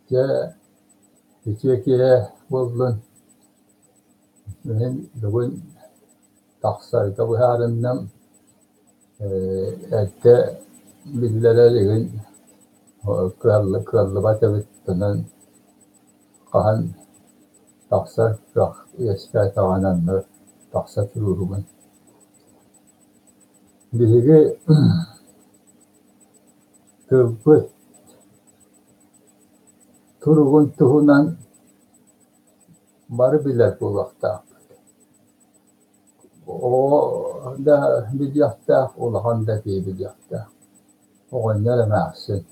Дьэ, үтүө киэһэ буоллун. Мин бүгүн тахсарга быһаарынным. Эрдэ биллэрэр игин кыаллыбат эбит, онон хаһан тахсар кыах үөскээтэҕинэ онно тахса туруоругун. Биһиги тылбыт туругун туһунан бары билэр буолуохтаахпыт. Оҕо да билиэхтээх, улахан да киһи билиэхтээх, оҕонньор эмээхсин.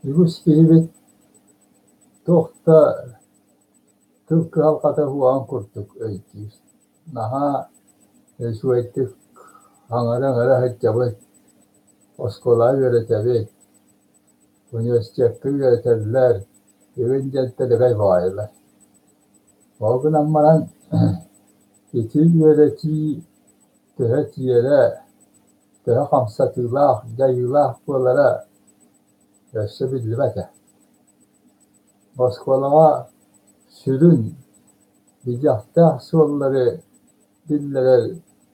Үгүс киһибит туох да тыл кыһалҕата суоҕун курдук өйдүүр. Наһаа үчүгэйдик аҥара-аҥара сылдьабыт, оскуолаҕа үөрэтэбит, университекка үөрэтэллэр, игин диэн дэлэгэй баҕайылар. Ол гынан баран ити үөрэтии төһө тиэрэ, төһө хамсатыылаах, дьайыылаах буолара өссө биллибэт ээ. Оскуолаҕа сүрүн билиэхтээх суоллары биллэрэр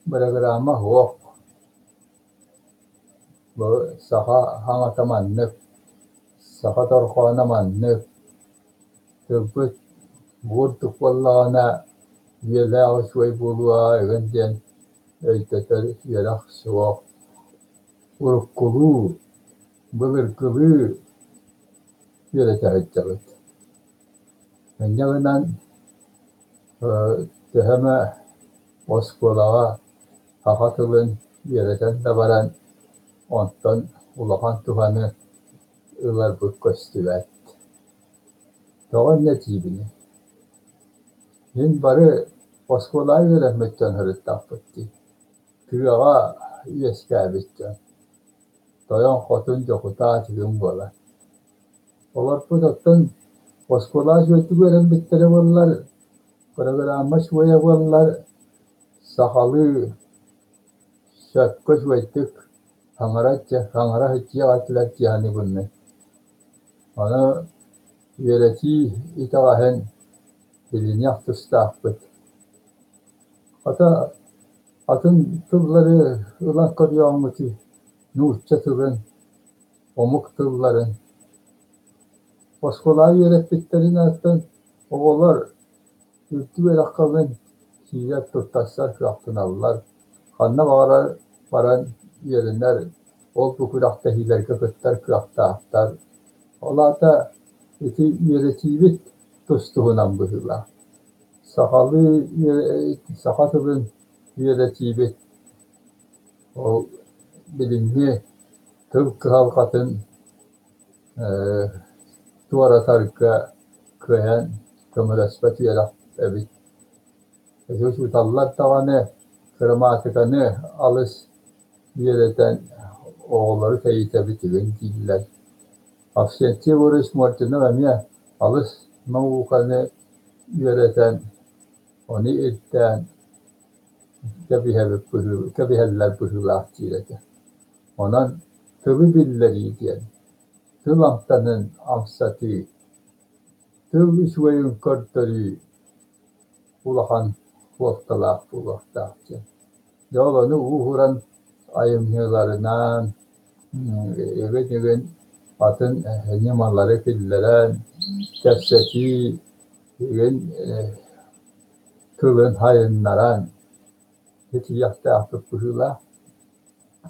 бырагыраама суох. Бу саха саҥата маннык, саха дорҕооно маннык, тылбыт буурдук буоллаҕына үйэлээх үчүгэй буолуоҕа игин диэн өйдөтөр үөрэх суох. Уруккулуу, былыргылыы үөрэтэ сылдьабыт. Инньэ гынан төһө эмэ оскуолаҕа саха тылын үөрэтэн да баран, онтон улахан туһаны ыларбыт көстүбэт. Тоҕо инньэ диибиний? Мин бары оскуолаҕа үөрэммит дьон сырыттахпыт дии, тыаҕа үөскээбит дьон, тойон-хотун дьокутаат игин буолан. Олорбут оттон оскуолаҕа үчүгэйдик үөрэммиттэрэ буоллар, бырагыраама үчүгэйэ буоллар, сахалыы сөпкө үчүгэйдик саҥара саҥара сылдьыах этилэр дии саныыбын мин. Ону үөрэтии итэҕэһин билиниэх тустаахпыт. Хата атын тыллары ылан көрүөҕүҥ нуучча тылын, омук тылларын. Оскуолаҕа үөрэппиттэрин аттан оҕолор үрдүк үөрэххэ ылан киирэр туттарсар кыахтаналлар, ханна баҕарар баран үөрэнэр, ол-бу күрэхтэһиилэргэ кыттар кыахтаахтар. Ол аата ити үөрэтиибит тус-туһунан быһыылаах. Сахалыы саха тылын үөрэтиибит ол билиҥҥи тыл кыһалҕатын туоратарга кыайан көмөлөспөт үөрэх эбит. Ити учууталлар даҕаны кырамаатыканы алыс үөрэтэн оҕолору тэйитэбит игин дииллэр. Авксентий Егорович Мординов эмиэ алыс науканы үөрэтэн, ону ирдээн кэбиһэбит кэбиһэллэр быһыылаах диир этэ. Онон тылы биллэрии диэн тыл амтанын амсатыы, тыл үчүгэйин көрдөрүү улахан суолталаах буолуохтаах диэн. Дьэ ол ону ууһуран айымньыларынан игин-игин атын ньымалары киллэрэн, кэпсэтии игин тылын сайыннаран итийиэхтээхпит быһыылаах.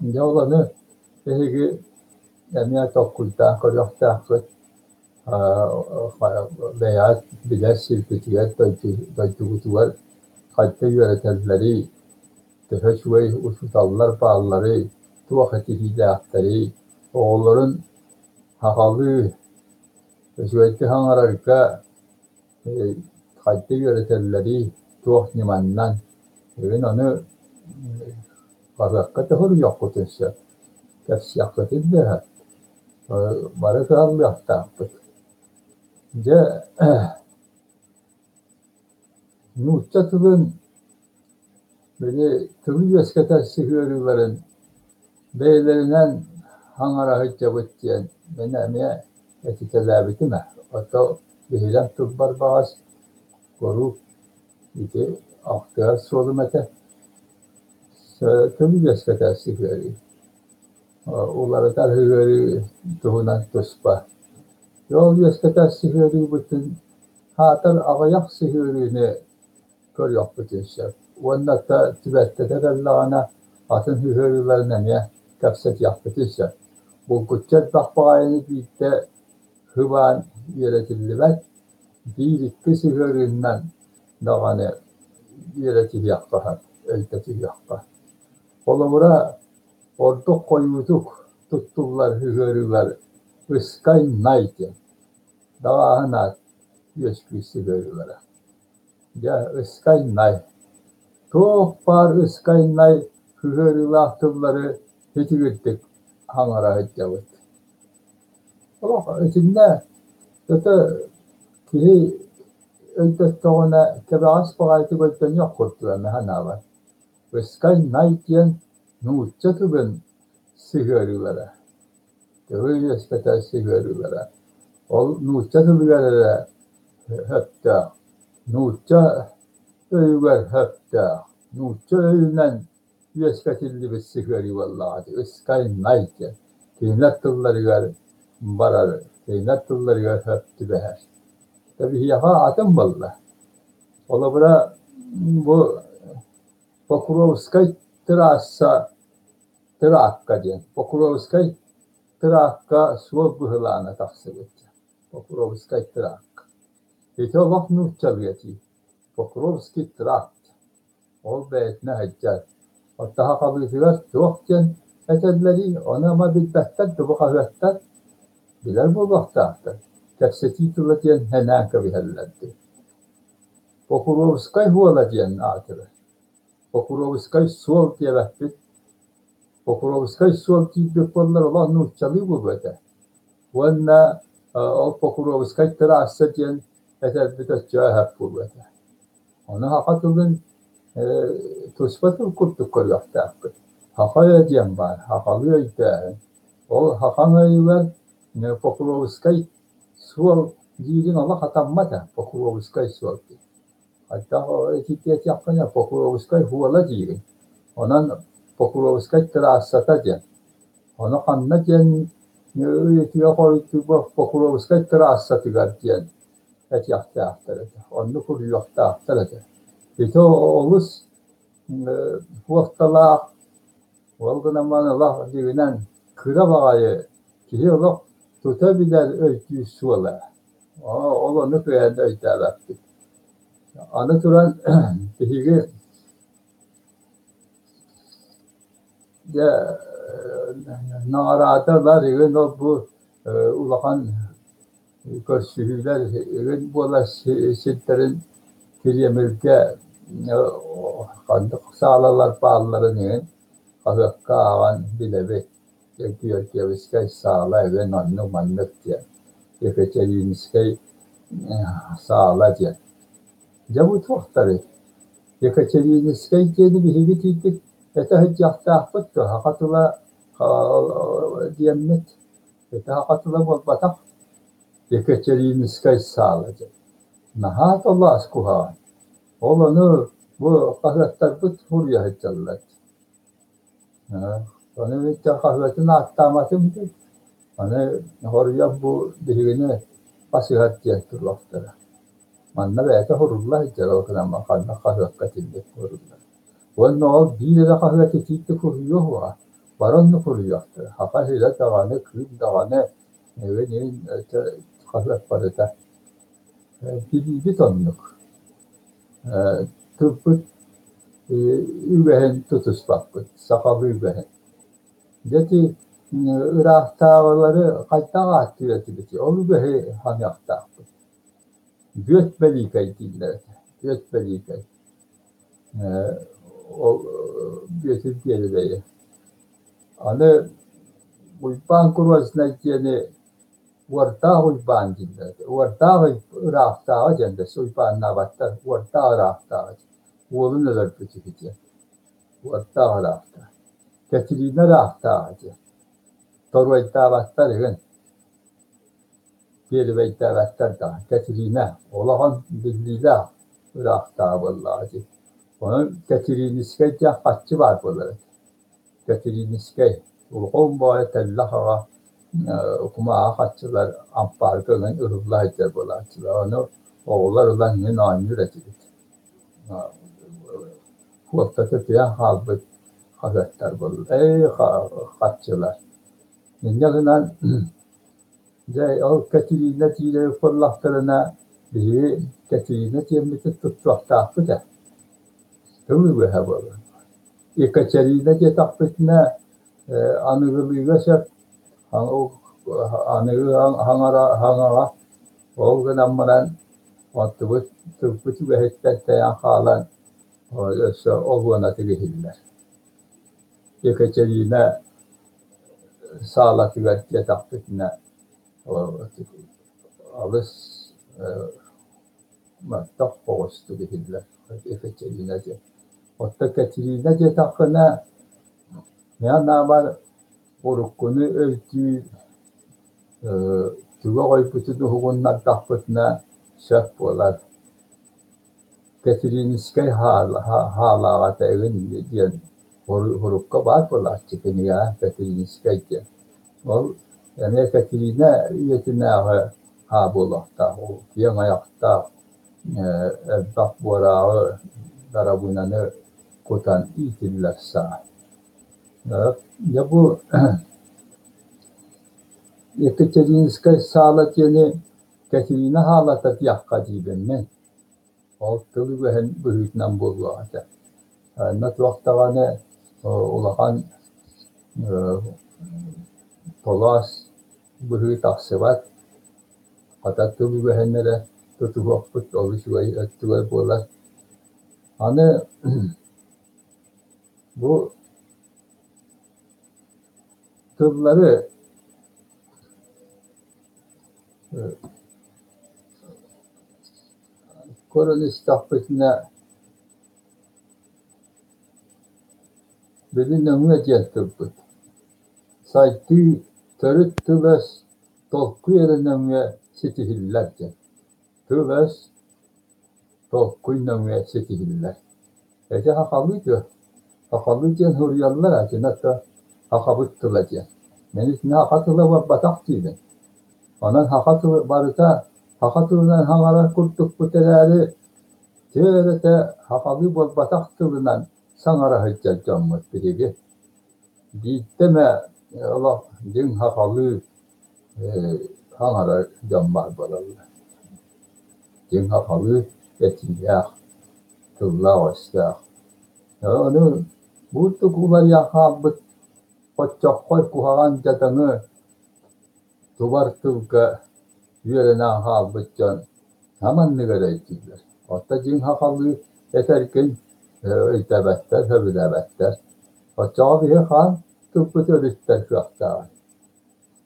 Дьэ ол ону биһиги эмиэ толкуйдаан көрүөхтээхпит, бэйэҕит билэр сиргитигэр, дойдугутугар хайдах үөрэтэллэрий, төһө үчүгэй учууталлар баалларый, туох этиһиилээхтэрий, оҕолорун сахалыы үчүгэйдик саҥарарга хайдах үөрэтэллэрий, туох ньыманнан, бүгүн ону хаһыакка да суруйуоххутун сөп, кэпсиэххитин да сөп, бары кыһаллыахтаахпыт. Дьэ, нуучча тылын били тылы үөскэтэр сыһыарыыларын бэйэлэринэн саҥара сылдьабыт диэн мин эмиэ этитэлээбитим ээ. Ото биһирэм тылбар баҕас куруук ити ахтыһар суолум этэ. Тыл үөскэтэр сыһыарыы, уларытар сыһыарыы туһунан туспа. Ол үөскэтэр сыһыарыыбытын аатар аҕыйах сыһыарыыны көрүөхпүтүн сөп. Уонна да түбэлтэтэ кэллэҕинэ атын сыһыарыыларын эмиэ кэпсэтиэхпитин сөп. Булгуччу элбэх баҕайыны биирдэ сыбаан үөрэтиллибэт, биир-икки сыһыарыынан даҕаны үөрэтиһиэххэ сөп, өйдөтүһүөххэ. Холобура, ордук хойуутук туттуллар сыһыарыылар «ыскай-най» диэн даҕааһын аат үөскүүр сыһыарыылара. Дьэ, ыскай-най. Туох баар ыскай-най сыһыарыылаах тыллары итигирдик хаҥара сылдьабыт. Олох итиннэ өтө киһи өйдөттөҕүнэ кэбэҕэс баҕайытык өйдөнүөх курдуга мин санаабар. Ыскай-най диэн нуучча тылын сыһыарыылара, тылы үөскэтэр сыһыарыылара. Ол нуучча тылыгар эрэ сөптөөх, нуучча өйүгэр сөптөөх, нуучча өйүнэн үөскэтиллибит сыһыарыы буоллаҕа дии, ыскай-най диэн. Кинилэр тылларыгар барар, кинилэр тылларыгар сөп түбэһэр. Биһиэхэ атын буолла. Холобура, бу Покровскай трасса Тыраакка диэн. Покровскай тыраакка суол быһылаана тахсыбыт. Покровскай тыраакка. Ити олох нууччалыы этии. Покровский тракт. Ол бэйэтинэ сылдьар. Оттон сахалыытыгар туох диэн этэллэрий, ону ама билбэттэр дуу хаһыаттар? Билэр буолуохтаахтар. Кэпсэтии тыла диэн сэнээн кэбиһэллэр дии. Покровскай уола диэн аатырар. Покровскай суол диэбэппит. Покровскай суол киирбит буоллар олох нууччалыы буолуо этэ. Уонна ол Покровскай трасса диэн этэрбит оччоҕо сөп буолуо этэ. Ону саха тылын туспа тыл курдук көрүөхтээхпит. Саха өйө диэн баар, сахалыы өйдөөһүн. Ол сахаҥ өйүгэр Покровскай суол диирин олох хатаммат ээ, Покровскай суол диэн. Хайдах ититиэтэххинэ Покровскай хуола диирин. Онон Покровскай трассата диэн. Ону ханна диэн ыйытыыга хоруйдууга Покровскай трассатыгар диэн этиэхтээхтэр этэ, оннук суруйуохтаахтар этэ. Ити олус суолталаах, ол гынан баран олох дьиҥинэн кыра баҕайы киһи олох тута билэр өйдүүр суола. Ол ону кыайан өйдөөбөппүт. Аны туран биһиги дьэ наҕараадалар игин ол-бу улахан көрсүһүүлэр игин буолар сирдэрин Кириэмилгэ ханнык саалалар баалларын игин хаһыакка ааҕан билэбит. Георгиевскай саала игин оннук-маннык диэн, Екатеринскэй саала диэн. Дьэ бу туохтарый? Екатеринскэй диэни биһиги итиитик этэ сылдьыахтаахпыт дуо? Саха тыла диэммит. Ити саха тыла буолбатах. Екатеринскай саала диэн. Наһаа толоос куһаҕан. Ол ону бу хаһыаттарбыт суруйа сылдьаллар. Ону мин хаһыатын ааттаабатым дии. Аны хоруйан бу биһигини хасыһар диэн туруохтара. Манна бэйэтэ сурулла сылдьар ол гынан ханна хаһыакка этиллибит суруллар. Уонна ол биир эрэ хаһыат итиитик суруйуо суоҕа. Бары оннук суруйуохтара. Саха сирэ даҕаны, Кыым даҕаны, эбин хаһыат барыта. Билиибит оннук. Тылбыт үгэһин тутуспаппыт, сахалыы үгэһин. Дьэ ити ыраахтааҕылары хайдах ааттыыр этибитий? Ол үгэһи ханыахтаахпыт. Бүөт Бэлиикэй дииллэр этэ, Бүөт Бэлиикэй. Ол Бүөтүр Биэрэбэйи. Аны Уйбаан Грознай диэни Уордаах Уйбаан дииллэр этэ. Уордаах ыраахтааҕы диэн да Уйбааннаабаттар, Уордаах ыраахтааҕы диэн. Уолун өлөрбүт үһү диэн. Уордаах ыраахтааҕы. Кэтириинэ ыраахтааҕы диэн. Торуойдаабаттар игин. Пиэрибэйдээбэттэр даҕаны. Кэтириинэ улахан биллиилээх ыраахтааҕы буоллаҕа дии. Онон Кэтириинискэй диэн хаччы баар буолар этэ. Кэтириинискэй улахан баҕайы тэллэх аҕа кумааҕы хаччылар ампаарга ылан ыһылла сылдьар буолааччылар. Ону оҕолор ылан мин оонньуур этибит. Куоптата түһэн хаалбыт хаһыаттар буолла хаччылар. Инньэ гынан дьэ ол Кэтириинэ тиийэр буоллахтарына биһиги Кэтириинэ диэммитин туттуохтаахпыт ээ. Тыл үгэһэ буолар. Екатерина диэтэхпитинэ аныгылыыга сөп, аныгы хаҥаҕа ол гынан баран оттубут тылбыт үгэһиттэн тэйэн хаалан өссө олуонатык иһиллэр. Екатерина саалатыгар диэтэхпитинэ алыс мөлтөх соҕустук иһиллэр Екатерина диэн. Оттон Катерина диэтэххинэ, мин анаабар уруккуну өйдүүр түгэх өйбүтүн уһугуннардахпытына сөп буолар. Кэтириинискэй хаалааҕа этэ игин диэн урукка баар буолааччы кинигэҕэ Кэтириинискэй диэн. Ол эмиэ Кэтириинэ үйэтинээҕи хаа буолуохтаах, ол киэҥ айахтаах, элбэх буорааҕы, дарабыынаны кутан иитиллэр саа. Дьэ бу Екатеринскай саала диэни Кэтириинэ хаалата диэххэ диибин мин. Ол тыл үгэһин быһыытынан буолуох этэ. Онно туох даҕаны улахан толоос быһыы тахсыбат, хата тыл үгэһин эрэ тутуһуохпут ол үчүгэй өттүгэр буолар. Аны бу тыллары Көрөн истэхпитинэ били нөҥүө диэн тылбыт сайдыы төрүт тыл-өс толкуй эрэ нөҥүө ситиһиллэр диэн. Тыл-өс толкуй нөҥүө ситиһиллэр. Ити сахалыы дуо? Сахалыы диэн суруйаллар итини оттон сахабыт тыла диэн. Мин итини саха тыла буолбатах диибин. Онон саха тыла барыта саха тылынан саҥарар курдукпут эрээри, түөрэтэ сахалыы буолбатах тылынан саҥара сылдьар дьоммут биһиги. Биирдэ эмэ олох дьиҥ сахалыы саҥарар дьон баар буолаллар. Дьиҥ сахалыы этиилээх, тыллаах-өстөөх. Ону буурдук уларыйан хаалбыт хоччоххой куһаҕан дьадаҥы тубар тылга үөрэнэн хаалбыт дьон аманнык эрэ өйдүүллэр. Оттон дьиҥ сахалыы этэргин өйдөөбөттөр, сөбүлээбэттэр. Оччоҕо биһи хаан тылбыт өрүттэр кыахтааҕый?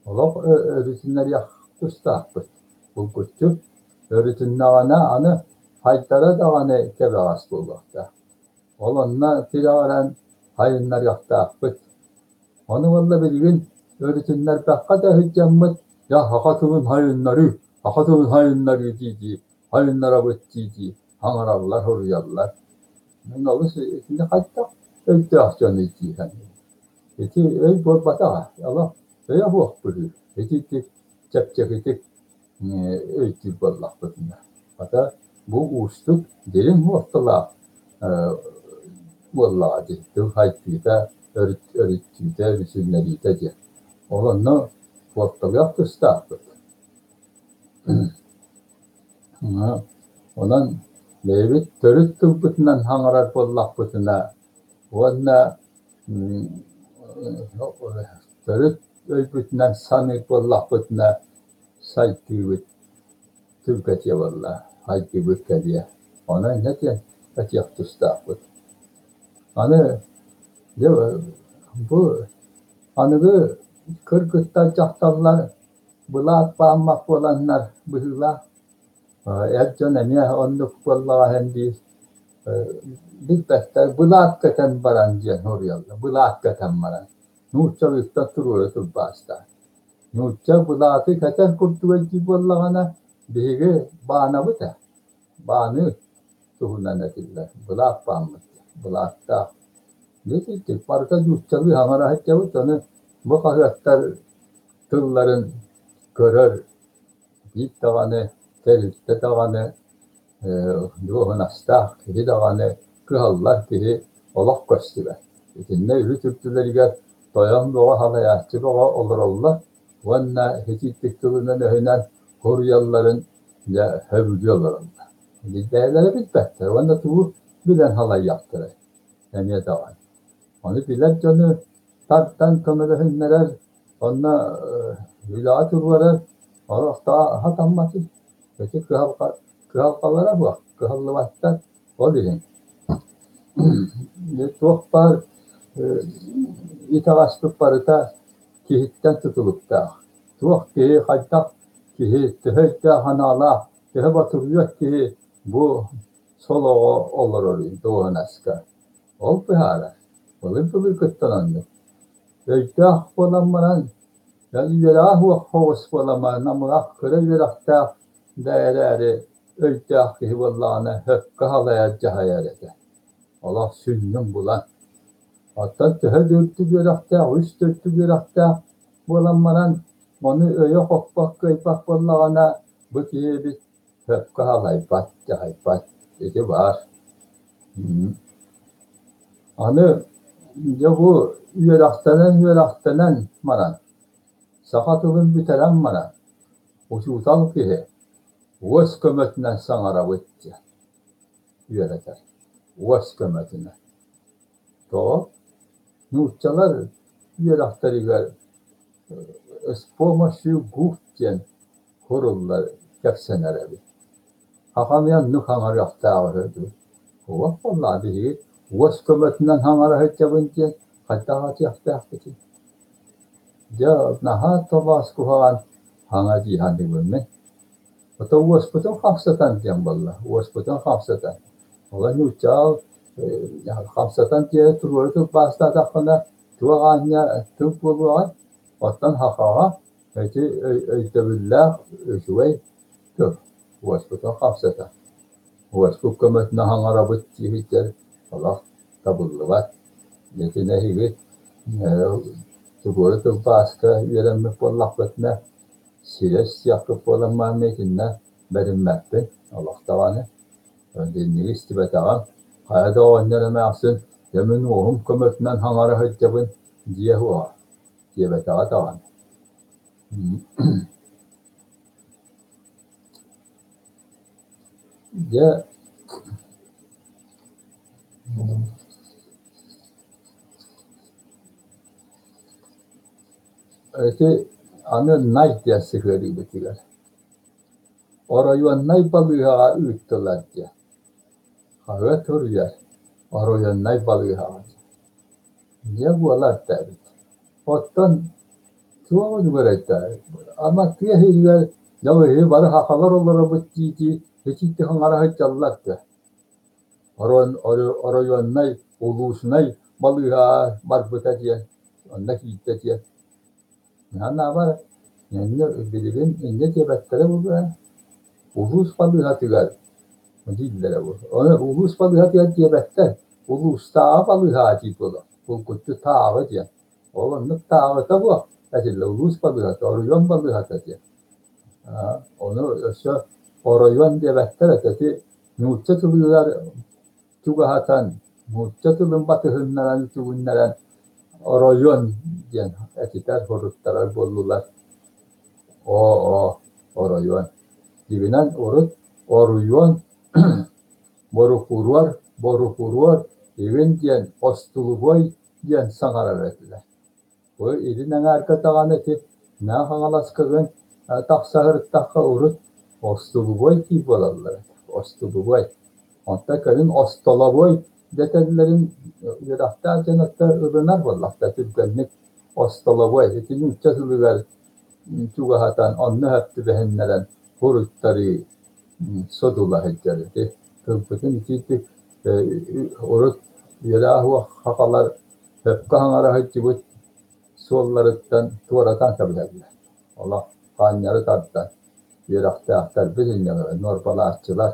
Олох өрүтүннэриэх тустаахпыт. Булгуччу өрүтүннэҕинэ аны хайдара даҕаны кэбэҕэс буолуохтаах. Ол онно тирэҕирэн хайыннарыахтаахпыт. Ону уонна билигин өрүтүннэрбэххэ да сылдьаммыт, дьэ саха тылын хайыннарыы, саха тылын хайыннарыы дии-дии, хайыннарабыт дии-дии саҥараллар, суруйаллар. Мин олус итини хайдах өйдөөх дьонуй дии саныыбын. Ити өй буолбатаҕа, олох өйө суох быһыы. Ити чэпчэкитик өйдүүр буоллахпытына. Хата бу уустук, дириҥ суолталаах буоллаҕа дии, тыл хайдыыта, өрүттүүтэ, өрүсүннэриитэ диэн. Ол онно суолталыах тустаахпыт. Онон бэйэбит төрүт тылбытынан саҥарар буоллахпытына уонна төрүт өйбүтүнэн саныыр буоллахпытына сайдыыбыт түргэтиэ буолла, хайдыыбыт кэлиэ. Онон инньэ диэн этиэх тустаахпыт. Аны дьэ бу аныгы кыргыттар, дьахталлар былаат бааммат буоланнар быһыылаах эр дьон эмиэ оннук буоллаҕа иһин биир билбэттэр былаат кэтэн баран диэн суруйаллар, былаат кэтэн баран нууччалыыттан туруору тылбаастаан. Нуучча былааты кэтэр курдуга дии буоллаҕына, биһиги баанабыт ээ, бааныы туһунан этиллэр, былаат бааммыт, былааттаах. Дьэ барыта нууччалыы саҥара сылдьабыт, ону бу хаһыаттар тылларын көрөр биир даҕаны тэрилтэ даҕаны дуоһунастаах киһи даҕаны кыһаллар киһи олох көстүбэт. Итиннэ үһүс үрдүлэригэр тойон бөҕө, салайааччы бөҕө олороллор уонна итиитик тылынан-өһүнэн хоруйалларын дьэ сөбүлүү олороллор. Бэйэлэрэ билбэттэр уонна тугу билэн салайыахтарай эмиэ даҕаны. Ону билэр дьону тардан көмөлөһүннэрэр, онно үлэҕэ туруорар олохтоох сатамматый. Ити кыһалҕа кыһалҕалара суох, кыһаллыбаттар. Ол иһин туох баар итэҕэспит барыта киһиттэн тутулуктаах. Туох киһи, хайдах киһи, төһө өйдөөх-санаалаах, төһө ботуруйуот киһи бу солоҕо олороруй дуоһунаска. Ол быһаарар. Былыр-былыргыттан оннук. Өйдөөх буолан баран, үөрэҕэ суох соҕус буолан баран, намыһах кыра үөрэхтээх да эрээри өйдөөх киһи буоллаҕына сөпкө салайар дьаһайар этэ. Олох сүнньүн булан. Оттон төһө да үрдүк үөрэхтээх, үс да үрдүк үөрэхтээх буолан баран, ону өйө хоппот, кыайбат буоллаҕына, бу киһи эбит сөпкө салайбат, дьаһайбат. Ити баар. Аны дьэ бу үөрэхтэнэн-үөрэхтэнэн баран, саха тылын бүтэрэн баран, учуутал киһи уос көмөтүнэн саҥарабыт диэн үөрэтэр. Уос көмөтүнэн. Тоҕо? Нууччалар үөрэхтэригэр с помощью губ диэн куруллар кэпсэнэр эбит. Хахамый оннук хаҥарыахтаах үһү дуу. Уох буоллаҕа биһиги уос көмөтүнэн хаҥара сылдьабын диэн хайдах атыахтаахпытый? Дьэ наһаа тобоос куһаҕан хаҥа дии саныыбын мин. Ото уоспутун хамсатан диэн буолла, уоспутун хамсатан. Ола нуучча хамсатан диэри туруору тылбаастаатаххына туох аанньа тыл буолуоҕай? Оттон сахаҕа ити өйдөбүллээх үчүгэй тыл, уоспутун хамсатар. Уоспут көмөтүнэн саҥарабыт диэбиттэр олох табыллыбат. Итини эһиги туруору тылбааска үөрэммит буоллаххытына, сирэ истиэххит буолан баран итиннэ бэриммэппин олох даҕаны. Итинниги истибэтэҕим. Хайа да оҕонньор эмээхсин дьэ мин уоһум көмөтүнэн саҥара сылдьабын диэ суоҕа диэбэтэҕэ даҕаны. Дьэ ити аны най диэн сыһыарыыбытыгар оройуоннай балыыһаҕа ыыттылар диэн хаһыат суруйар оройуоннай балыыһаҕа Дьэ буолар да эбит. Оттон туох үлүгэрэй да, ама тыа иһигэр дьол эһиги бары сахалар олоробут дии-дии итиитик хаҥара сылдьаллар дуо? Оройуоннай, улууснай балыыһаҕа барбыта диэн, онно киирдэ диэн. Санаабар, инньэ билигин инньэ диэбэттэрэ буолуо ээ. Улуус балыыһатыгар дииллэрэ буолуо. Ону улуус балыыһатыгар диэбэттэр, улуустааҕы балыыһа дии буолуо. Булгуччу тааҕы диэн. Ол оннук тааҕыта буо этиллэр улуус балыыһата, оройуон балыыһата диэн. Ону өссө оройуон диэбэттэр этэ. Ити нуучча тылыгар чугаһатан, нуучча тылын батыһыннаран үтүгүннэрэн оройуон диэн этитэр, суруттарар буоллулар. Оо, оройуон. Дьиҥинэн урут оруйуон, борукуруор, борукуруор игин диэн остулубуой диэн саҥарар этилэр. Бу илин эҥээргэ даҕаны ити Мэҥэ Хаҥаласкыгын тахса сырыттахха урут остулубуой дии буолаллар этэ, остулубуой. Онтон кэлин остолобуой дэтэллэрин үөрэхтээх дьон ылынар буоллахтара түргэнник остолобуой. Ити нуучча тылыгар чугаһатан, онно сөп түбэһиннэрэн суруйтарыы содула сылдьар ити. Тылбытын итиитик урут үөрэҕэ суох сахалар сөпкө саҥара сылдьыбыт суолларыттан туоратан кэбиһэллэр. Олох хаанньары тардан үөрэхтээхтэрбит инньэ нуорбалааччылар.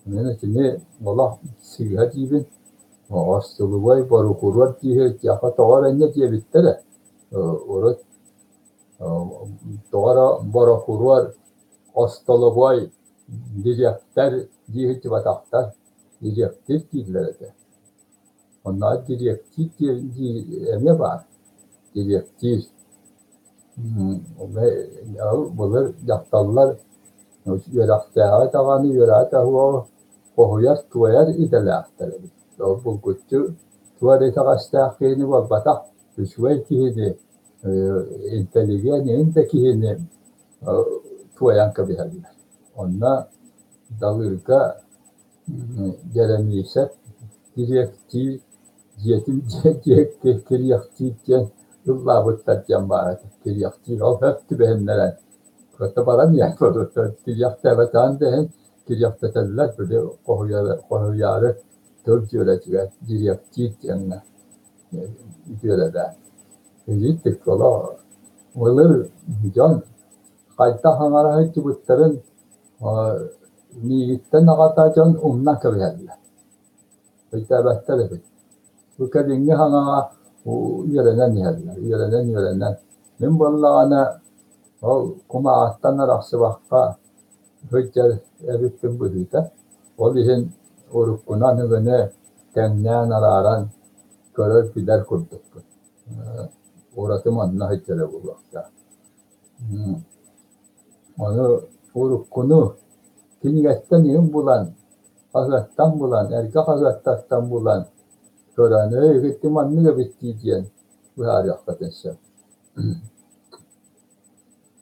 Мин итини олох сыыһа диибин. Остулубуой борукуруор диэххэ тоҕо эрэ инньэ диэбиттэрэ. Урут тоҕо эрэ борокуруор, остолобуой, дириэктэр дии сылдьыбатахтар, дириэктир дииллэр этэ. Оннооҕор дириэктиир диэн эмиэ баар. Дириэктиир. Былыр дьахталлар үөрэхтээҕи даҕаны, үөрэҕи да суоҕу хоһуйар, туойар идэлээхтэр эбит. Ол булгуччу туох эрэ итэҕэстээх киһини буолбатах, үчүгэй киһини, интэлигиэн иһин да киһини туойан кэбиһэллэр. Онно Далыырга Дьэрэмиисэп дириэктиир дьиэтин кириэхтиир диэн ыллаабыттар диэн баар этэ. Кириэхтиир ол сөп түбэһиннэрэн кытта баран иһэн кириэхтээбэтэҕин да иһин кириэхтэтэллэр били хоһуйаары тыл дьүөрэтигэр дириэктиир диэҥҥэ дьүөрэлээн. Итинник олох былыр дьон хайдах аҥара сылдьыбыттарын миигиттэн аҕата дьон умнан кэбиһэллэр, өйдөөбөттөр эбит. Бу кэлиҥҥи саҥаҕа үөрэнэн иһэллэр, үөрэнэн-үөрэнэн. Мин буоллаҕына ол кумааҕыттан арахсыбакка сылдьар эбиппин быһыыта. Ол иһин уруккуну аныгыны тэҥнээн арааран көрөр-билэр курдукпун. Ураты манна сылдьара буолуохтаах. Ону уруккуну кинигэттэн иһин булан, хаһыаттан булан, эргэ хаһыаттартан булан көрөн, "Эй, ити маннык эбит дии" диэн быһаарыаххытын сөп.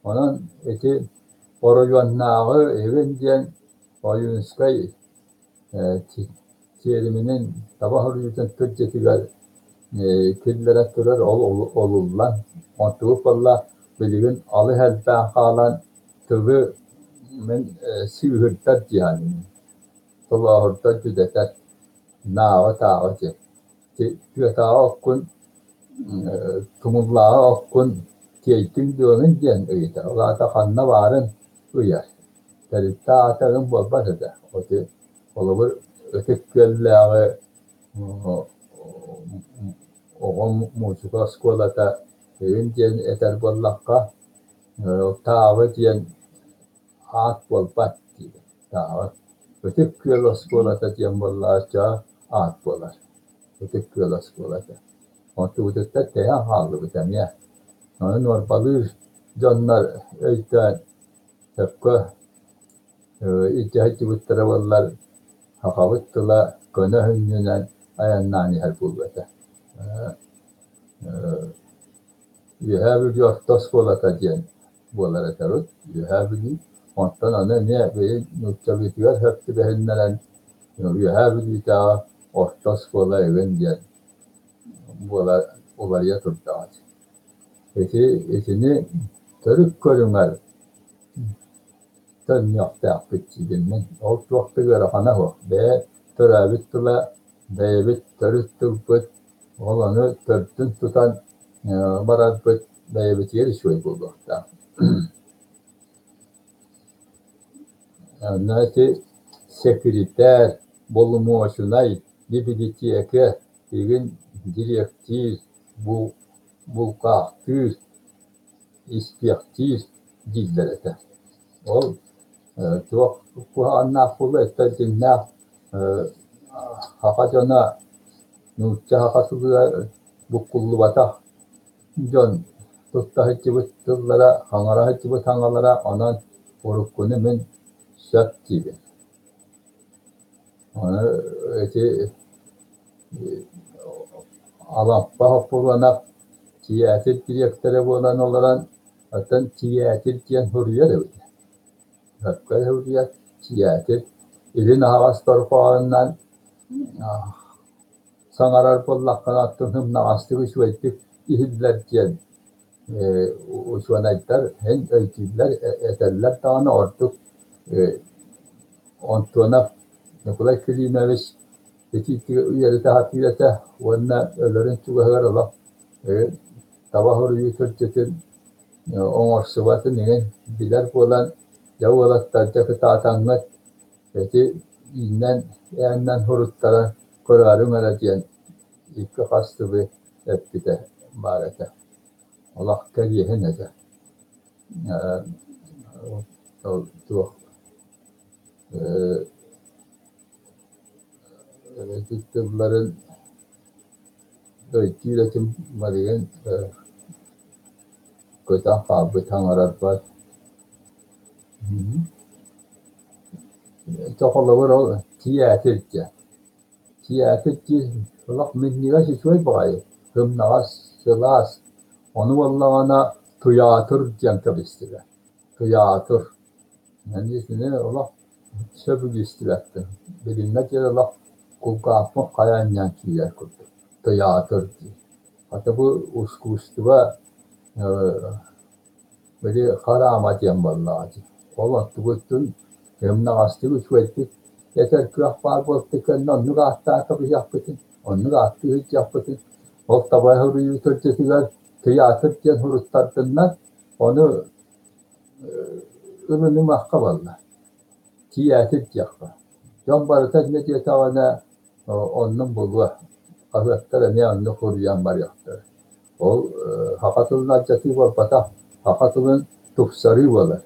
Онон ити оройуоннааҕы игин диэн Ойуунускай тиэриминин таба суруйуутун тылдьытыгар киллэрэн турар, ол олуллан, онтубут буолла билигин алыс элбээн хаалан тылы мин сыыһырдар дии саныыбын, толооһурдар дьүдэтэр, нааҕы-тааҕы диэн. Тыатааҕы оккун, тумуллааҕы оккун тиэйдиҥ дуоҥун диэн ыйытар, ол аата ханна баарын ыйар. Тэрилтэ аата ыгым буолбат этэ. Ити холобур Ытык Күөллээҕи оҕо муусука оскуолата ыйын диэн этэр буоллахха, Тааҕы диэн аат буолбат диибин. Тааҕы. Ытык Күөл оскуолата диэн буоллаҕа аат буолар. Ытык Күөл оскуолата. Онтубутуттан тэйэн хааллыбыт эмиэ. Ону нуорбалыыр дьоннор өйдөөн сөпкө илдьэ сылдьыбыттара буоллар, сахабыт тыла көнө сүнньүнэн айаннаан иһэр буолуо этэ. Үөһээ Бүлүү орто оскуолата диэн буолар этэ урут, Үөһээ Бүлүү. Онтон аны эмиэ бэйэ нууччалыытыгар сөп түбэһиннэрэн Үөһээ Бүлүүтээҕи орто оскуола игин диэн буола уларыйа турдаҕа дии. Ити итини төрүт көрүҥэр төннүөхтээхпит диибин мин. Ол туох да ыарахана суох. Бэйэ төрөөбүт тыла, бэйэбит төрүт тылбыт, ол ону төрдүн тутан барарбыт бэйэбитигэр үчүгэй буолуохтаах. Онно ити сэкиритээр, боломуочунай, бибилитиэкэ игин дириэктиир, булкаахтыыр, испиэхтиир дииллэр этэ. Ол туох куһаҕаннаах буолуо этэ дьиҥнээх саха дьоно нуучча саха тылыгар буккуллубатах дьон тутта сылдьыбыт тыллара, хаҥара сылдьыбыт саҥалара, онон уруккуну мин сөп диибин. Ону ити Алампа Хоппуруонап тыйаатыр дириэктэрэ буолан олорон, оттон тыйаатыр диэн суруйар эбит. Сөпкө суруйар тыйаатыр илин аһаҕас дорҕоонунан саҥарар буоллаххына, оттон сымнаҕастык үчүгэйдик иһиллэр диэн учуонайдар эн өйдүүллэр, этэллэр даҕаны ордук Антонов Николай Климович итиитигэр үөрэтэ сатыыр этэ уонна өлөрүн чугаһыгар олох таба суруйуу сылдьытын Оҥорсубатын иҥин билэр буолан, дьэ уолаттар дьэ кытаатаҥҥыт ити ииннэн ээннэн суруттаран көрөөрүҥ эрэ диэн икки хас тылы эппитэ баар этэ. Олох кэриэһин этэ. Ол туох ити тылларын өйдүүр этим барыгын көтөн хаалбыт саҥарарбар. Ити холобур ол тиээтир диэн. Тиээтир диир олох минньигэс үчүгэй баҕайы, сымнаҕас, сылаас. Ону буоллаҕына тыйаатыр диэн кэбистилэр. Тыйаатыр. Итини олох сөбүлүү истибэппин. Билиҥҥэ диэри олох кулгаахпын хайа анньан киирэр курдук. Тыйаатыр диир. Хата бу ускуустуба били хараама диэн буоллаҕа дии. Ол оттубуттун ымнаҕастык үчүгэйдик этэр кыах баар буолтун кэннэ оннук ааттаан кэбиһиэхпитин, оннук ааттыы сылдьыахпытын, ол таба суруйуу төрдүтүгэр тыйаатыр диэн суруттардыннар, ону ылынымахха буолла. Тиээтир диэххэ. Дьон барыта инньэ диэтэҕинэ оннун булуо. Хаһыаттар эмиэ оннук суруйан барыахтара. Ол саха тылын алдьатыы буолбатах, саха тылын тупсарыы буолар.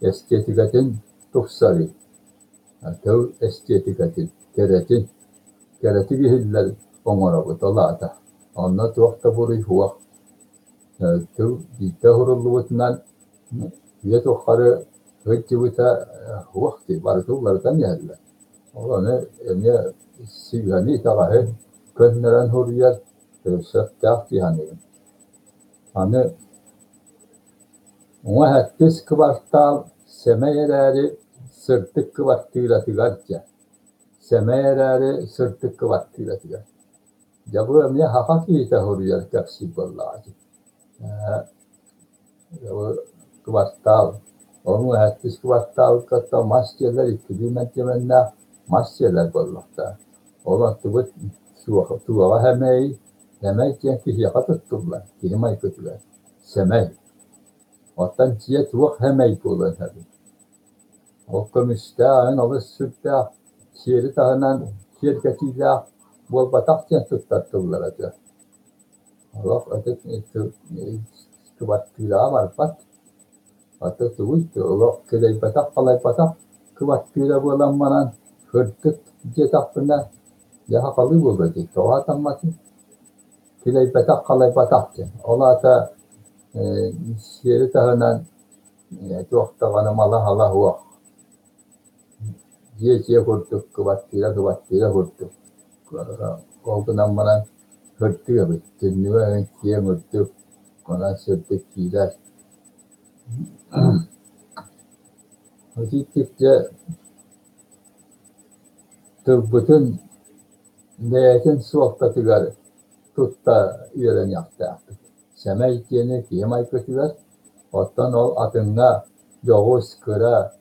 Эстетикэтин тупсарыы. Тыл эстетикэтин, кэрэтин, кэрэтик иһиллэр оҥоробут ол аата. Онно туох да буруй суох. Тыл биирдэ уһуруллубутунан үйэ тухары сылдьыбыта суох дии, барыта уларытан иһэллэр. Ол ону эмиэ сыыһаны итэҕэһи көннөрөн суруйар сөптөөх дии саныыбын. Аны уҥа сэттис кыбартаал сэмэй эрээри сырдык кыбартыыратыгар дьэ, сэмэй эрээри сырдык кыбартыыратыгар. Дьэ бу эмиэ саха киһитэ суруйар кэпсиир буоллаҕа дии. Кыбартаал, ону сэттис кыбартаалга мас дьиэлэр иккилии мэндиэмэннээх мас дьиэлэр буоллахтара. Ол онтубут туоҕа сэмэй, сэмэй диэн киһиэхэ туттуллар, киһи майгытыгар сэмэй. Оттон дьиэ туох сэмэй буолуон сөбүй? Ол көмүстээх эҥин олус сүрдээх сиэри таһынан киэргэтиилээх буолбатах диэн туттар тыллара дьэ. Олох кыбартыыраҕа барбат, ата тугуй олох кэлэйбэтэх-халайбатах кыбартыыра буолан баран сырдык диэтэхпинэ дьэ сахалыы буолуо дии, тоҕо сатамматый? Килэйбэтэх-халайбатах диэн. Ол аата сиэри таһынан туох даҕаны мала-сала суох, дьиэ-дьиэ курдук, кыбартыыра кыбартыыра курдук. Ол гынан баран сырдык эбит, түннүгэ киэҥ үрдүк, онон сырдык киирэр. Итиитик дьэ тылбытын бэйэтин суолтатыгар тутта үөрэниэхтээхпит. Сэмэй диэни киһи майгытыгар, оттон ол атыҥҥа дьоҕус, кыра,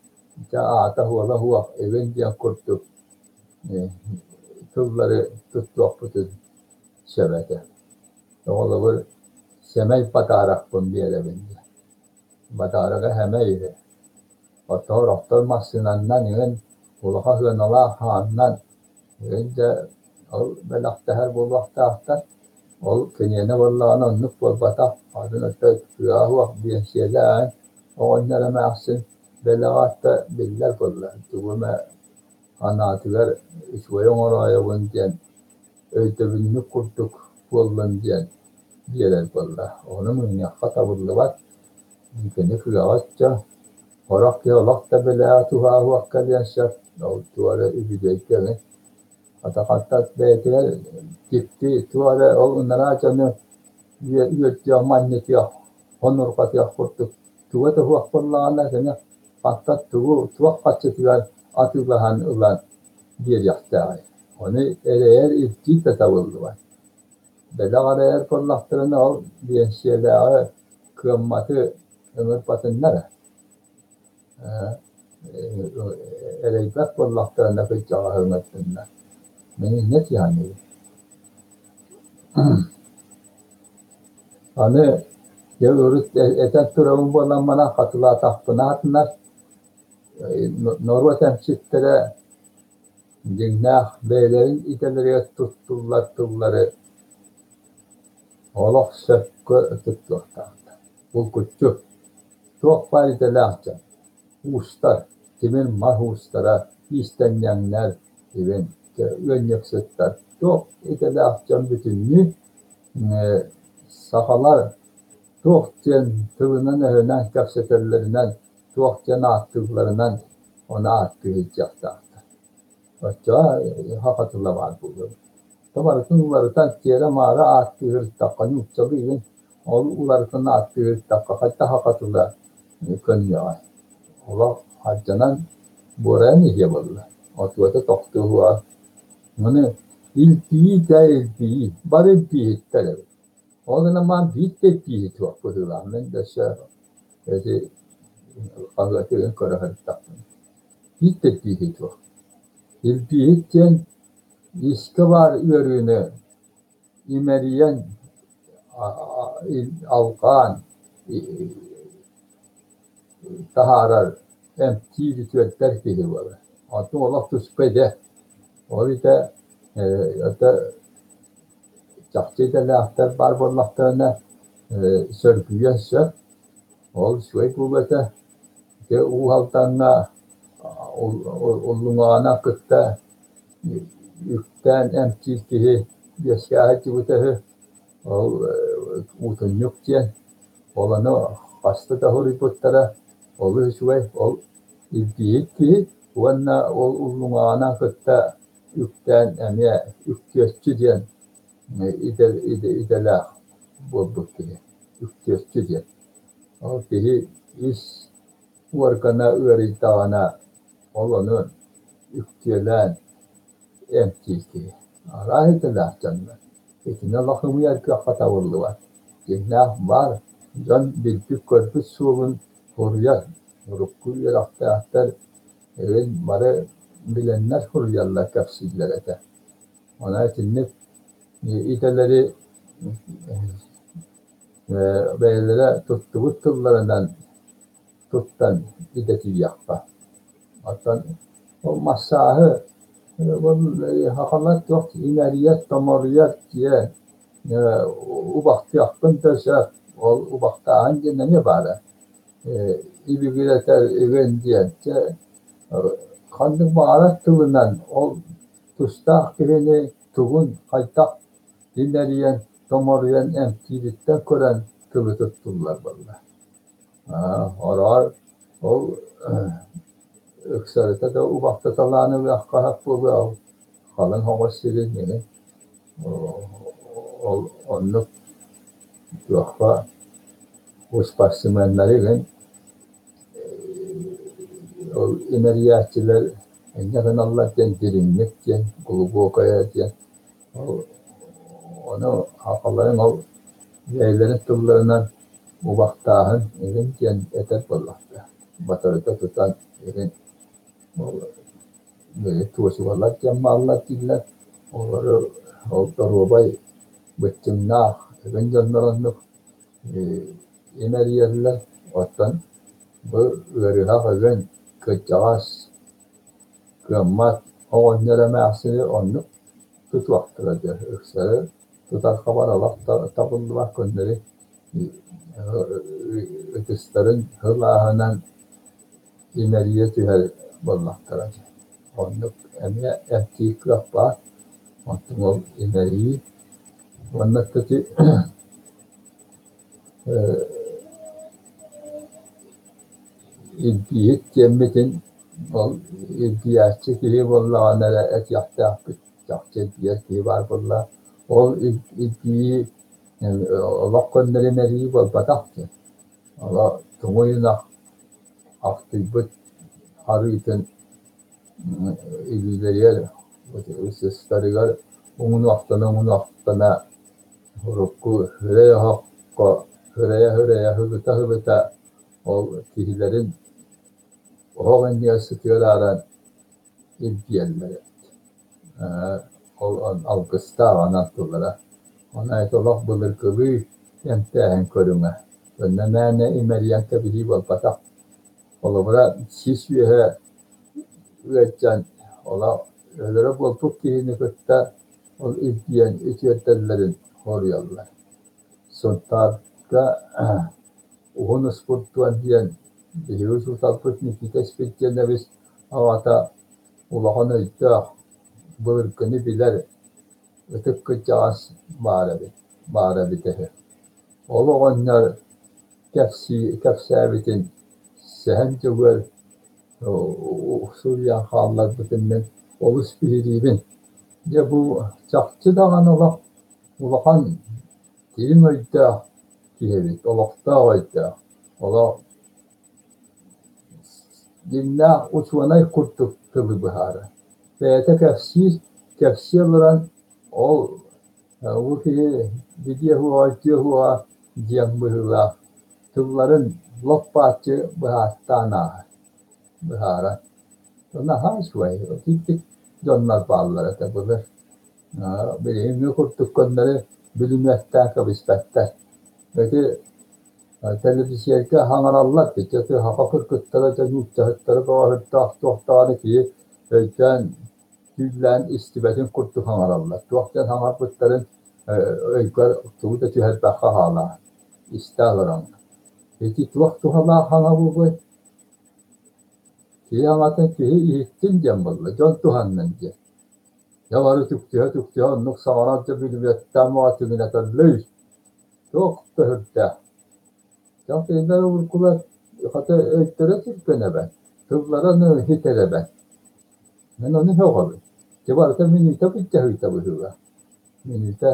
дьэ аата-суола суох игин диэн курдук тыллары туттуохпутун сөп этэ. Оҕолорбор сэмэй подарокпын биэрэбин диэн. Подарога сэмэй үһү. Оттон сорохтор массыынаннан игин улахан сыаналаах хаанынан игин дьэ ол бэлэхтэһэр буолуохтаахтар. Ол киниэнэ буоллаҕына оннук буолбатах. Атын өттө кыаҕа суох биэнсийэлээх оҕонньор эмээхсин бэлэҕэ атта биллэр буолла. Тугу эмэ анаатыгар үчүгэй оҥороойобун диэн өйдөбүнньүк курдук буоллун диэн биэрэр буолла. Ону мунньахха табыллыбат, кини кыаҕа оччо, сорох киһи олох да бэлэҕи туһаайыах кэлиэн сөп, ол туох эрэ үбүлүөйгэ эҥин. Хата бэйэтигэр дьикти туох эрэ ол ынараа дьону үөрдүөх, манньытыах, хонурҕатыах курдук туга да суох буоллаҕына кини хантан тугу туох харчытыгар атыылаһан ылан биэриэхтээҕий. Ону эрэйэр ирдиир да табыллыбат. Бэлэх эрэйэр буоллахтарына ол биэнсийэлээҕи кыамматы ыҥырбатыннар эрэйбэт буоллахтарына кырдьаҕаһы ыҥырдыннар. Мин инньэ дии саныыбын. Аны Дьэ урут этэн турабын буолан манан хатылаатахпына атынар норуот эмчиттэрэ дьиҥнээх бэйэлэрин идэлэригэр туттуллар тыллары олох сөпкө туттуохтаахтар. Булгуччу туох баар идэлээх дьон уустар, тимир мас уустара, иистэнньэҥнэр, ибин ыанньыксыттар туох идэлээх дьон бүтүннүү сахалар туох диэн тылынан-өһүнэн кэпсэтэллэринэн, туох диэн ааттыылларынан ону ааттыы сылдьыахтаахтар. Оччоҕо саха тыла баар буолуо. То барытын уларытан тиэрэ-маара ааттыы сырыттахха нууччалыы игин ол уларытан ааттыы сырыттахха хайдах саха тыла көнүөҕэй? Олох алдьанан буорайан иһиэ буолла. Отуота тохтуо суоҕа. Маны илтийии да илтийии, бары илтийиһиттэр эбит. Ол гынан баран биир да илтийиһи суох быһыылаах. Мин да өссө ити хаһыаты көрө сырыттахпына. Биир да илтийиһи суох. Илтийиһит диэн искэ баар ыарыыны имэрийэн, алҕаан таһаарар, эмтиир, үтүөрдэр киһи буолар. Онтум олох туспа идэ. Ол идэ это чахчы идэлээхтэр баар буоллахтарына сөргүйүөн сөп. Ол үчүгэй буолуо этэ. Ити Уус Алдаҥҥа Уллуҥаҕына кытта үктээн эмтиир киһи үөскээ сылдьыбыта үһү. Ол уутунньук диэн. Ол ону хаста да суруйбуттара. Олус үчүгэй. Ол илдьиһит киһи уонна ол Уллуҥаҕынан кытта үктээн эмиэ үктүөччү диэн идэлээх буолбут киһи. Үктүөччү диэн. Ол киһи ис уоргана ыарыйдаҕына ол ону үктүөлээн эмтиир киһи. Араас идэлээх дьоннор. Итини олох ымыйар кыахха табыллыбат. Дьиҥнээх баар дьон билбит-көрбүт суолун суруйар. Урукку үөрэхтээхтэр эҥин бары билэннэр суруйаллар, кэпсииллэр этэ. Онон итинник идэлэри бэйэлэрэ туттубут тылларынан туттан идэтийиэххэ. Оттон ол массааһы сахалар туох имэрийэр, томоруйар диэн убахтыахпын да сөп. Ол убахтааһын диэн эмиэ баара. Ибигирэтэр игин диэн чэ ханнык баҕарар тылынан ол тустаах киһини тугун хайдах имэрийэн, томоруйан эмтиириттэн көрөн тылы туттуллар буолла. Ороҕор ол ыксарыта да убахтаталаан ылыахха сөп буолуо, ол халыҥ оҕус сирин ини ол оннук туохха спортсменнары игин ол имэрийээччилэр инньэ гыналлар диэн дириҥник диэн глубокое диэн ол ону сахаларын ол бэйэлэрин тылларынан убахтааһын игин диэн этэр буоллахтара. Батарыта тутан игин ол туосубалар диэн бааллар дииллэр. Олору ол доруобай быччыҥнаах игин дьоннор оннук имэрийэллэр. Оттон бу ыарыһах игин кырдьаҕас кыаммат оҕонньор эмээхсини оннук тутуохтара диэн ыксары тутар хабар олох табыллыбат көннөрү ытыстарын сылааһынан имэрийэ түһэр буоллахтара. Оннук эмиэ эмтиир кыах баар. Оттон ол имэрийии уонна ити илдьииһит диэммитин ол илдьийээччи киһи буоллаҕына эрэ этиэхтээхпит чахчы илдьийэр киһи баар буолла. Ол илдьийии олох көннөрү имэрийии буолбатах диэн. Олох туҥуй ынах ахтыйбыт арыытын илиилэригэр сыстарыгар уҥунуохтана-уҥунуохтана урукку һырай оһоххо һырайа-һырайа һылыта-һылыта ол киһилэрин оһох иннигэр сытыарааран илдьийэллэр эбит. Ол алгыстаах анал тыллара. Онон ити олох былыргылыы эмтээһин көрүҥэ. Онно мээнэ имэрийэн кэбиһии буолбатах. Холобура, сис үөһэ ыалдьан, олох өлөрө буолбут киһини кытта ол илдьийэн үтүөрдэллэрин хоруйаллар. Сунтаарга Уһун Успурдуон диэн биһиги учууталбыт Никита Испирдиэнэбис аҕата улахан өйдөөх, былыргыны билэр ытык кырдьаҕас баар эбит, баара эбитэ үһү. Ол оҕонньор кэпсии кэпсээбитин Сэһэн Дьөгүөр суруйан хаалларбытын мин олус биһириибин. Дьэ бу чахчы даҕаны олох улахан дириҥ өйдөөх киһи эбит, олохтоох өйдөөх, олох дьиҥнээх учуонай курдук тылы быһаарар. Бэйэтэ кэпсиир, кэпсии олорон ол бу киһи билиэ суоҕа, өйдүө суоҕа диэн быһыылаах тылларын лоп-бааччы быһааттаан ааһар, быһаарар. Наһаа үчүгэй, итинник дьоннор бааллар этэ былыр. Билиҥҥи курдук көннөрү бүлүмүөттээн кэбиспэттэр. Ити тэлэбисиэргэ хаҥараллар ити саха кыргыттара дьэ нууччаһыттара бөҕөһүрдээх туох даҕаны киһи өйдөөн түүллээн истибэтин курдук хаҥараллар. Туох диэн хаҥарбыттарын өйгөр тугу да түһэрбэххэ хаалаҕын, истэ олороҥҥун. Ити туох туһалаах хаҥа буолуой? Киһи аҥатын киһи иһиттин диэн буолла, дьон туһаннын диэн. Дьэ бары түктүһэ-түктүһэ оннук саҥаран дьэ бүлүмүөттээн баҕа Туох да сүрдээх. Дьон кинилэр уруккулар хата өйдөрө түргэн эбээт, тыллара аны хитэр эбээт. Мин ону сөҕөбүн. Дьэ барыта мүнүүтэ былдьаһыыта быһыылаах. Мүнүүтэ.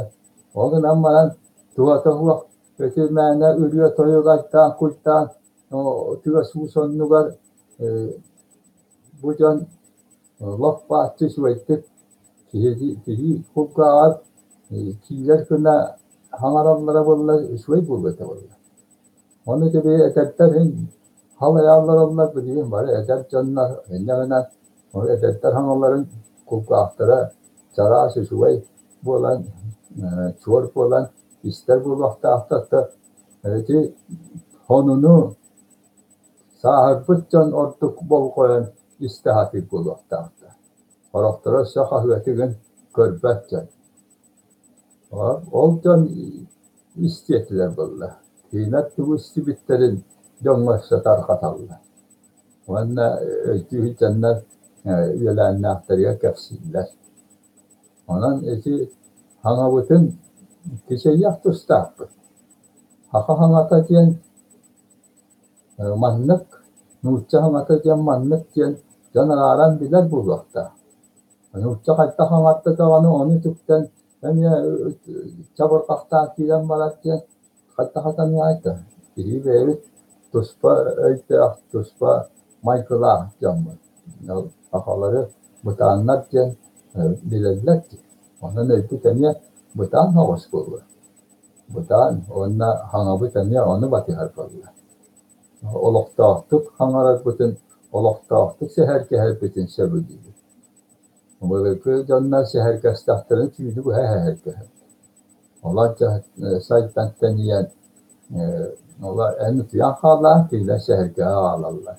Ол гынан баран туһата суох ити мээнэ ырыа-тойук айтаан-куйтаан тыас-уус оннугар бу дьон лоп-бааччы үчүгэйдик киһи киһи кулгааҕар киирэр гына хаҥараллара буоллар үчүгэй буолуо этэ буолла. Ону ити эдэрдэр иһин халайаллараллар билигин бары эдэр дьоннор инньэ гынан ол эдэрдэр хаҥаларын кулгаахтара чараас үчүгэй буолан чуор буолан истэр буолуохтаахтар да ити сонуну сааһырбыт дьон ордук болҕойон истэ сатыыр буолуохтаахтар. Сорохторо өссө хаһыатыгын көрбөт дьон. Ол дьон истиэтилэр буолла. Кинилэр тугу истибиттэрин дьоҥҥо өссө тарҕаталлар. Уонна өйдүү сылдьаннар үөлээннээхтэригэр кэпсииллэр. Онон ити хаҥабытын кичэйиэх тустаахпыт. Саха хаҥата диэн маннык, нуучча хаҥата диэн маннык диэн дьон арааран билэр буолуохтаах. Нуучча хайдах хаҥатта даҕаны ону үтүктэн эмиэ чабырҕахтаан киирэн барар диэн хайдах атаныай да. Биһиги бэйэбит туспа өйдөөх, туспа майгылаах дьоммут. Сахалары бытааннар диэн билэллэр дии. Онон өйбүт эмиэ бытаан соҕус буолуо. Бытаан уонна хаҥабыт эмиэ ону батыһар буолла. Олохтоохтук хаҥарарбытын, олохтоохтук сэһэргэһэрбитин сөбүлүүбүт. Былыргы дьоннор сэһэргэстэхтэринэ түүнү быһа сэһэргэһэр. Олор сайдан тэнийэн олор эн утуйан хааллаҕыҥ кинилэр сэһэргэһэ хаалаллар.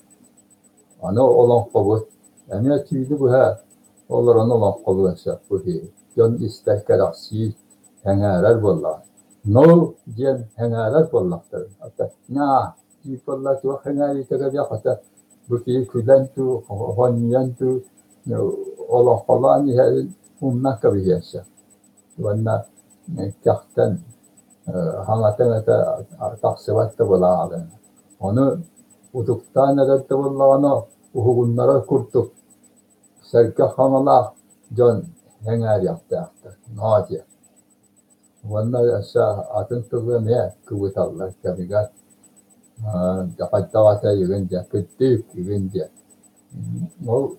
Аны олоҥхобут эмиэ түүнү быһа олорон олоҥхолуон сөп бу киһи. Дьон истэр кэрэхсиир, сэҥээрэр буоллаҕа. Но диэн сэҥээрэр буоллахтара. Наа диир буолла туох сэҥээриитэ кэлиэх хата бу киһи күлэн дуу, хонньуйан дуу олоҥхолоон иһэрин умнан кэбиһиэн сөп. Уонна кэхтэн хаҥата-иҥэтэ тахсыбат да буолаҕын. Ону утуктаан эрэр да буоллаҕына уһугуннарар курдук сэргэх хаҥалаах дьон сэҥээриэхтээхтэр. Ноо диэн. Уонна өссө атын тылы эмиэ кыбыталлар кэмигэр хайдах этэ игин диэн, кырдьык игин диэн. Ол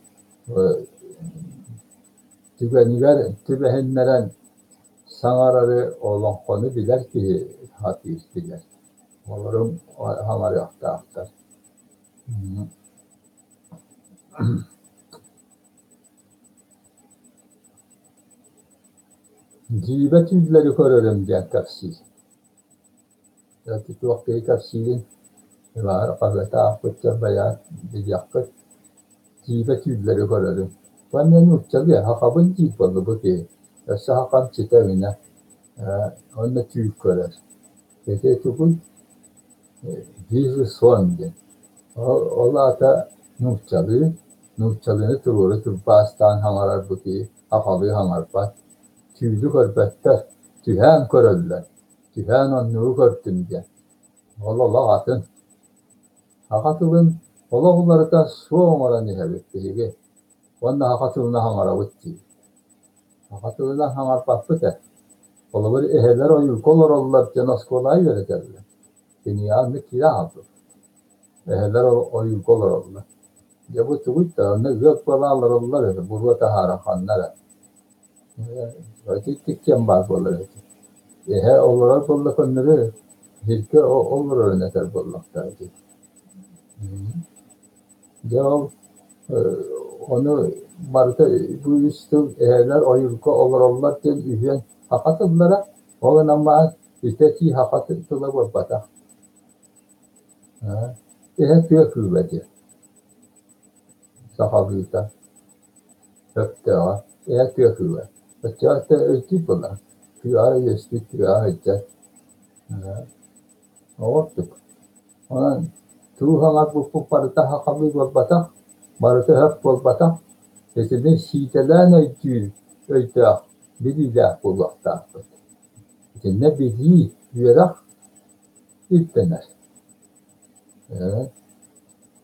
түгэнигэр түбэһиннэрэн саҥарары олоҥхону билэр киһи сатыыр билэр. Олору саҥарыахтаахтар. Дьиибэ түүллэри көрөрүм диэн кэпсиир. Туох киһи кэпсиирин хаһыаты аахпыт дьон байаат билиэххит. Дьиибэ түүллэри көрөрүм. Уонна нууччалыы сахабын диир буолла бу киһи. Өссө сахам ситэ илинэ. Уонна түүл көрөр. Ити тугуй? Вижу сон диэн. Ол аата нууччалыы, нууччалыыны туруору тылбаастаан саҥарар бу киһи сахалыы саҥарбат. Түүлү көрбөттөр, түһээн көрөллөр. Түһээн оннугу көрдүм диэн. Ол олох атын. Саха тылын олох уларыта суох оҥорон иһэбит биһиги. Уонна саха тылынан саҥарабыт диибит. Саха тылынан саҥарбаппыт ээ. Холобур, эһэлэр ойуурга олороллор диэн оскуолаҕа үөрэтэллэр. Кинигэҕэ оннук киирэ хаалбыт. Эһэлэр ойуурга олороллор. Дьэ бу тугуй да, онно ыал буола олороллор үһү, буруо таһааран ханна эрэ. Итинник диэн баар буолар эбит. Эһэ олорор буолла көннөрү сиргэ олорорун этэр буоллахтара дии. Дьэ ол ону барыта бу үс тыл эһэлэр ойуурга олороллор диэн үһүөн саха тыллара, ол гынан баран ити этии саха тыла буолбатах. Эһэ тыа кыыла диэн сахалыыта сөптөөҕө эһэ тыа кыыла. Оччоҕо өйдүүр буоллаҕа тыаҕа үөскүүр, тыаҕа сылдьар. Ол курдук. Онон тугу саҥарбыппыт барыта сахалыы буолбатах, барыта сөп буолбатах. Итини сиитэлээн өйдүүр өйдөөх, билиилээх буолуохтаахпыт. Итиннэ билии, үөрэх ирдэнэр.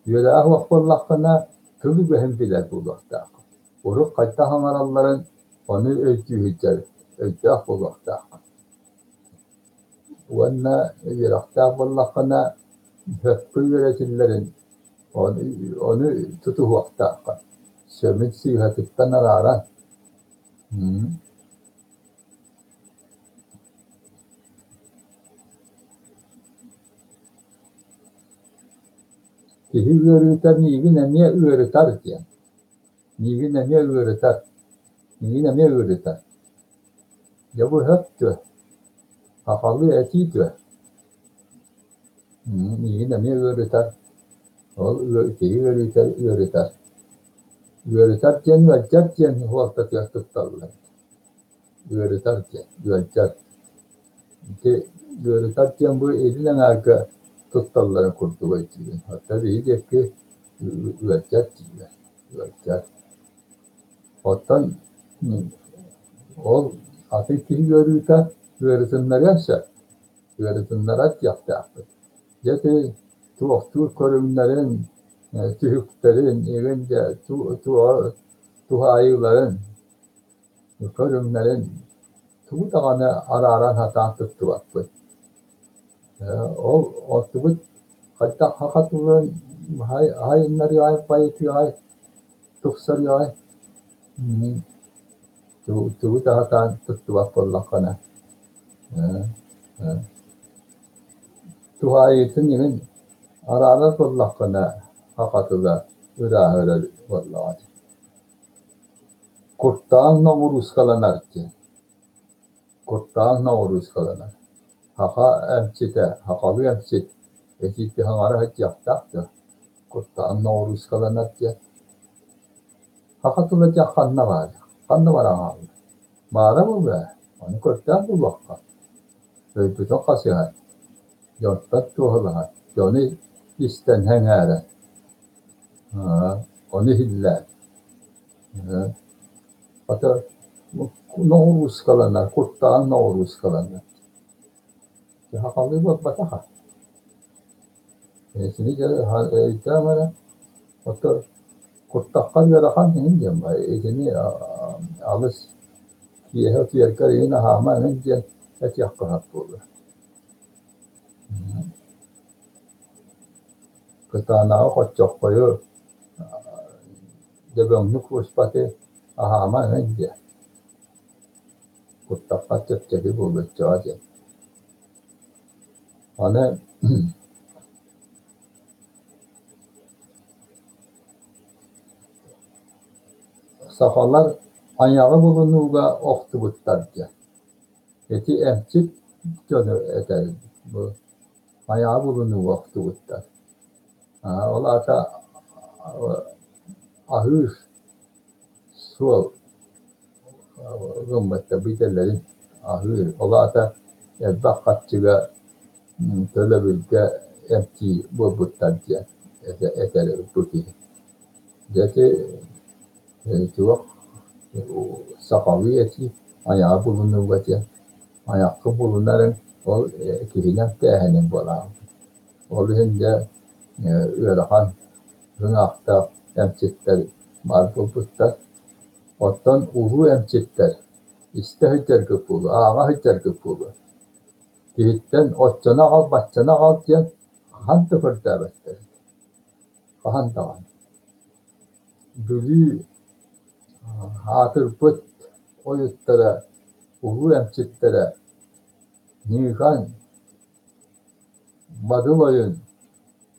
Үөрэҕэ суох буоллаххына, тыл үгэһин билэр буолуохтааххын. Урут хайдах саҥаралларын ону өйдүү сылдьар өйдөөх буолуохтааххын. Уонна үөрэхтээх буоллаххына, сөпкө үөрэтиллэрин ону тутуһуохтааххын. Сөбүн сыыһатыттан арааран. Киһи ыарыыта миигин эмиэ ыарытар диэн. Миигин эмиэ ыарытар. Миигин эмиэ ыарытар. Дьэ бу сөп дуо? Сахалыы этии дуо? Миигин эмиэ ыарытар. Ол киһи ыарыыта ыарытар. Ыарытар диэн ыалдьар диэн суолтатыгар тутталлар. Ыарытар диэн, ыалдьар. Ити ыарытар диэн бу илин эҥээргэ тутталларын курдук өйдүүбүн. Оттон биһиги диэки ыалдьар дииллэр, ыалдьар. Оттон ол атын киһи ыарыыта ыарытыннарыан сөп, ыарытыннарар диэхтээхпит. Дьэ ити туохтуур көрүҥнэрин, түһүктэрин, игин дьэ туһаайыыларын көрүҥнэрин тугу даҕаны арааран сатаан туттубаппыт. Ол оттубут хайдах саха тылын айыннарыаҕай, байытыаҕай, тупсарыаҕай тугу да сатаан туттубат буоллаххына туһаайыытын иһин араарар буоллаххына саха тыла ырааһырар буоллаҕа дии. Куртаҕыҥ ноҕуруускаланар диэн. Куртаҕыҥ ноҕуруускаланар. Саха эмчитэ, сахалыы эмчит итиитэ саҥара сылдьыахтаах дуо? Куртаҕыҥ ноҕуруускаланар диэн. Саха тыла диэн ханна баарый? Ханна баран хаалла? Баара буолуо ээ, ону көрдөөн булуохха. Өйбүтүн хасыһан, дьонтон туоһулаһан, дьону истэн сэҥээрэн, ону иһиллээн Хата ноҕуруускаланар, куртаҕыҥ ноҕуруускаланар. Сахалыы буолбатаха. Итини дьэ өйдөөн баран, ото куртахха ыарахан иһин диэн баар. Итини алыс киэһэ утуйаргар иһин аһаама эҥин диэн этиэххэ сөп буолуо. Кытаанаҕы хоччоххойу дөбөҥнүк кууспаты аһаама эҥин диэн. Куттахха чэпчэки буолуоччуга диэн. Аны сахалар айаҕы булунууга охтубуттар диэн. Ити эмчит дьону этэр бу. Айаҕы булунууга охтубуттар. Ол аата аһыыр суол гыммыттар бу идэлэрин аһыыр. Ол аата элбэх харчыга төлөбүргэ эмтиир буолбуттар диэн этэр эбит бу киһи. Дьэ ити туох сахалыы этии айаҕы булунууга диэн айаххын булунарыҥ ол киһини эмтээһиниҥ буолаҕын. Ол иһин дьэ ыарахан ыҥаахтаах эмчиттэр баар буолбуттар. Оттон улуу эмчиттэр истэ сылдьаргыт буолуо, ааҕа сылдьаргыт буолуо. Киһиттэн оччону аҕал, баччаны аҕал диэн хаһан да көрдөөбөттөр. Хаһан даҕаны. Бүлүү аатырбыт ойуттара, улуу эмчиттэрэ Ньыыкан, Бадыл ойун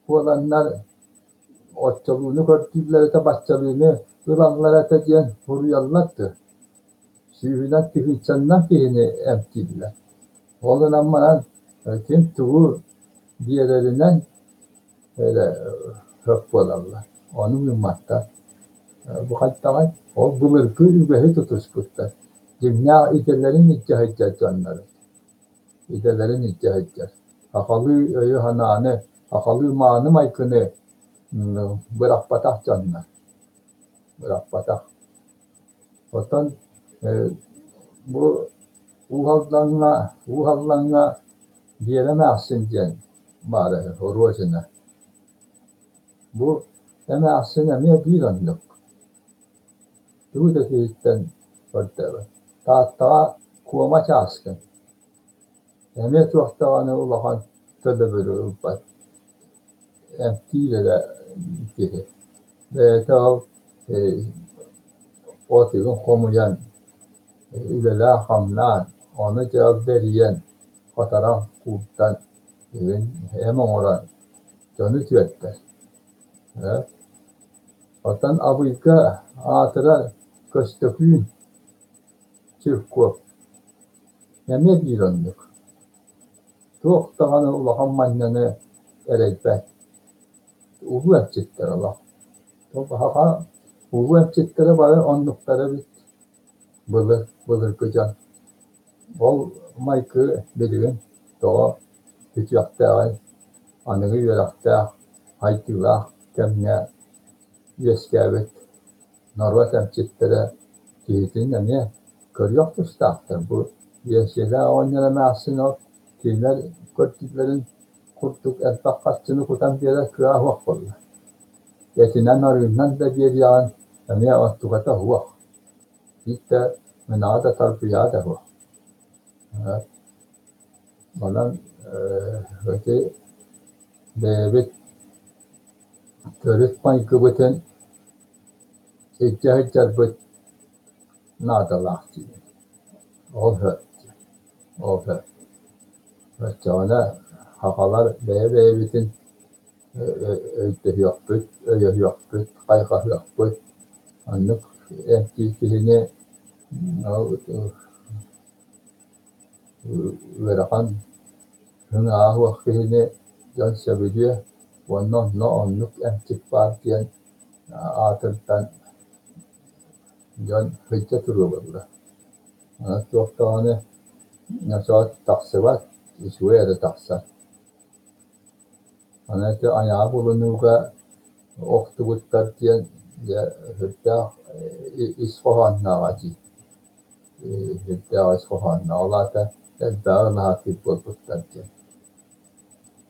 буоланнар оччолууну көрдүүллэр этэ, баччалыыны ылаллар этэ диэн суруйаллар дуо? Сүүһүнэн тыһыынчаннан киһини эмтииллэр. Ол гынан баран ким тугу биэрэринэн эрэ сөп буолаллар. Ону мыымматтар. Бу хайдаҕый? Ол былыргы үгэһи тутуспуттар. Дьиҥнээх идэлэрин илдьэ сылдьар дьоннор. Идэлэрин илдьэ сылдьар. Сахалыы өйү-санааны, сахалыы мааны майгыны бырахпатах дьоннор. Бырахпатах. Оттон бу Уу Алдаҥҥа Биэрэ эмээхсин диэн баара үһү, Рожина. Бу эмээхсин эмиэ биир оннук. Тугу да киһиттэн көрдөөбөт. Тааттаҕа Куома Чааскын эмиэ туох даҕаны улахан төлөбүрү ылбат, эмтиир эрэ киһи. Бэйэтэ ол отугун хомуйан, үлэлээн-хамнаан, ону дьэ ол бэрийэн, хатаран, куурдан, эм оҥорон дьону үтүөрдэр. Оттон Абыйга аатырар Көстөкүүн Чирков эмиэ биир оннук. Туох даҕаны улахан манньаны эрэйбэт. Улуу эмчиттэр олох. Саха улуу эмчиттэрэ бары оннуктар эбит. Былыр, былыргы дьон. Ол майгы билигин тоҕо бүтүөхтээҕий, аныгы үөрэхтээх, сайдыылаах кэмҥэ үөскээбит норуот эмчиттэрэ киһитин эмиэ көрүөх тустаахтар. Бу биэнсийэлээх оҕонньор эмээхсин ол кинилэр көрдүүллэрин курдук элбэх харчыны кутан биэрэр кыаҕа суох буолла. Этинэн арыыннан да биэриэҕин эмиэ онтуката суох. Биир да ынаҕа да тарбыйаҕа да суох. Онон ити бэйэбит төрүт майгыбытын илдьэ сылдьарбыт наадалаах диибин. Ол сөп, ол сөп. Оччоҕуна сахалар бэйэ-бэйэбитин өйдөһүөхпүт, өйөһүөхпүт, хайҕаһыахпыт. Оннук эмтиир киһини ыарахан ыҥааһа суох киһини дьон сөбүлүө уонна онно оннук эмчит баар диэн аатырдан дьон сылдьа туруо буолла. Онон туох даҕаны ночоот тахсыбат, үчүгэй эрэ тахсар. Аны ити айаҕы булунууга охтубуттар диэн дьэ сүрдээх ис хоһооннооҕо дии. Сүрдээх ис хоһоонноох. Ол аата элбэҕи ылаһатыыр буолбуттар диэн.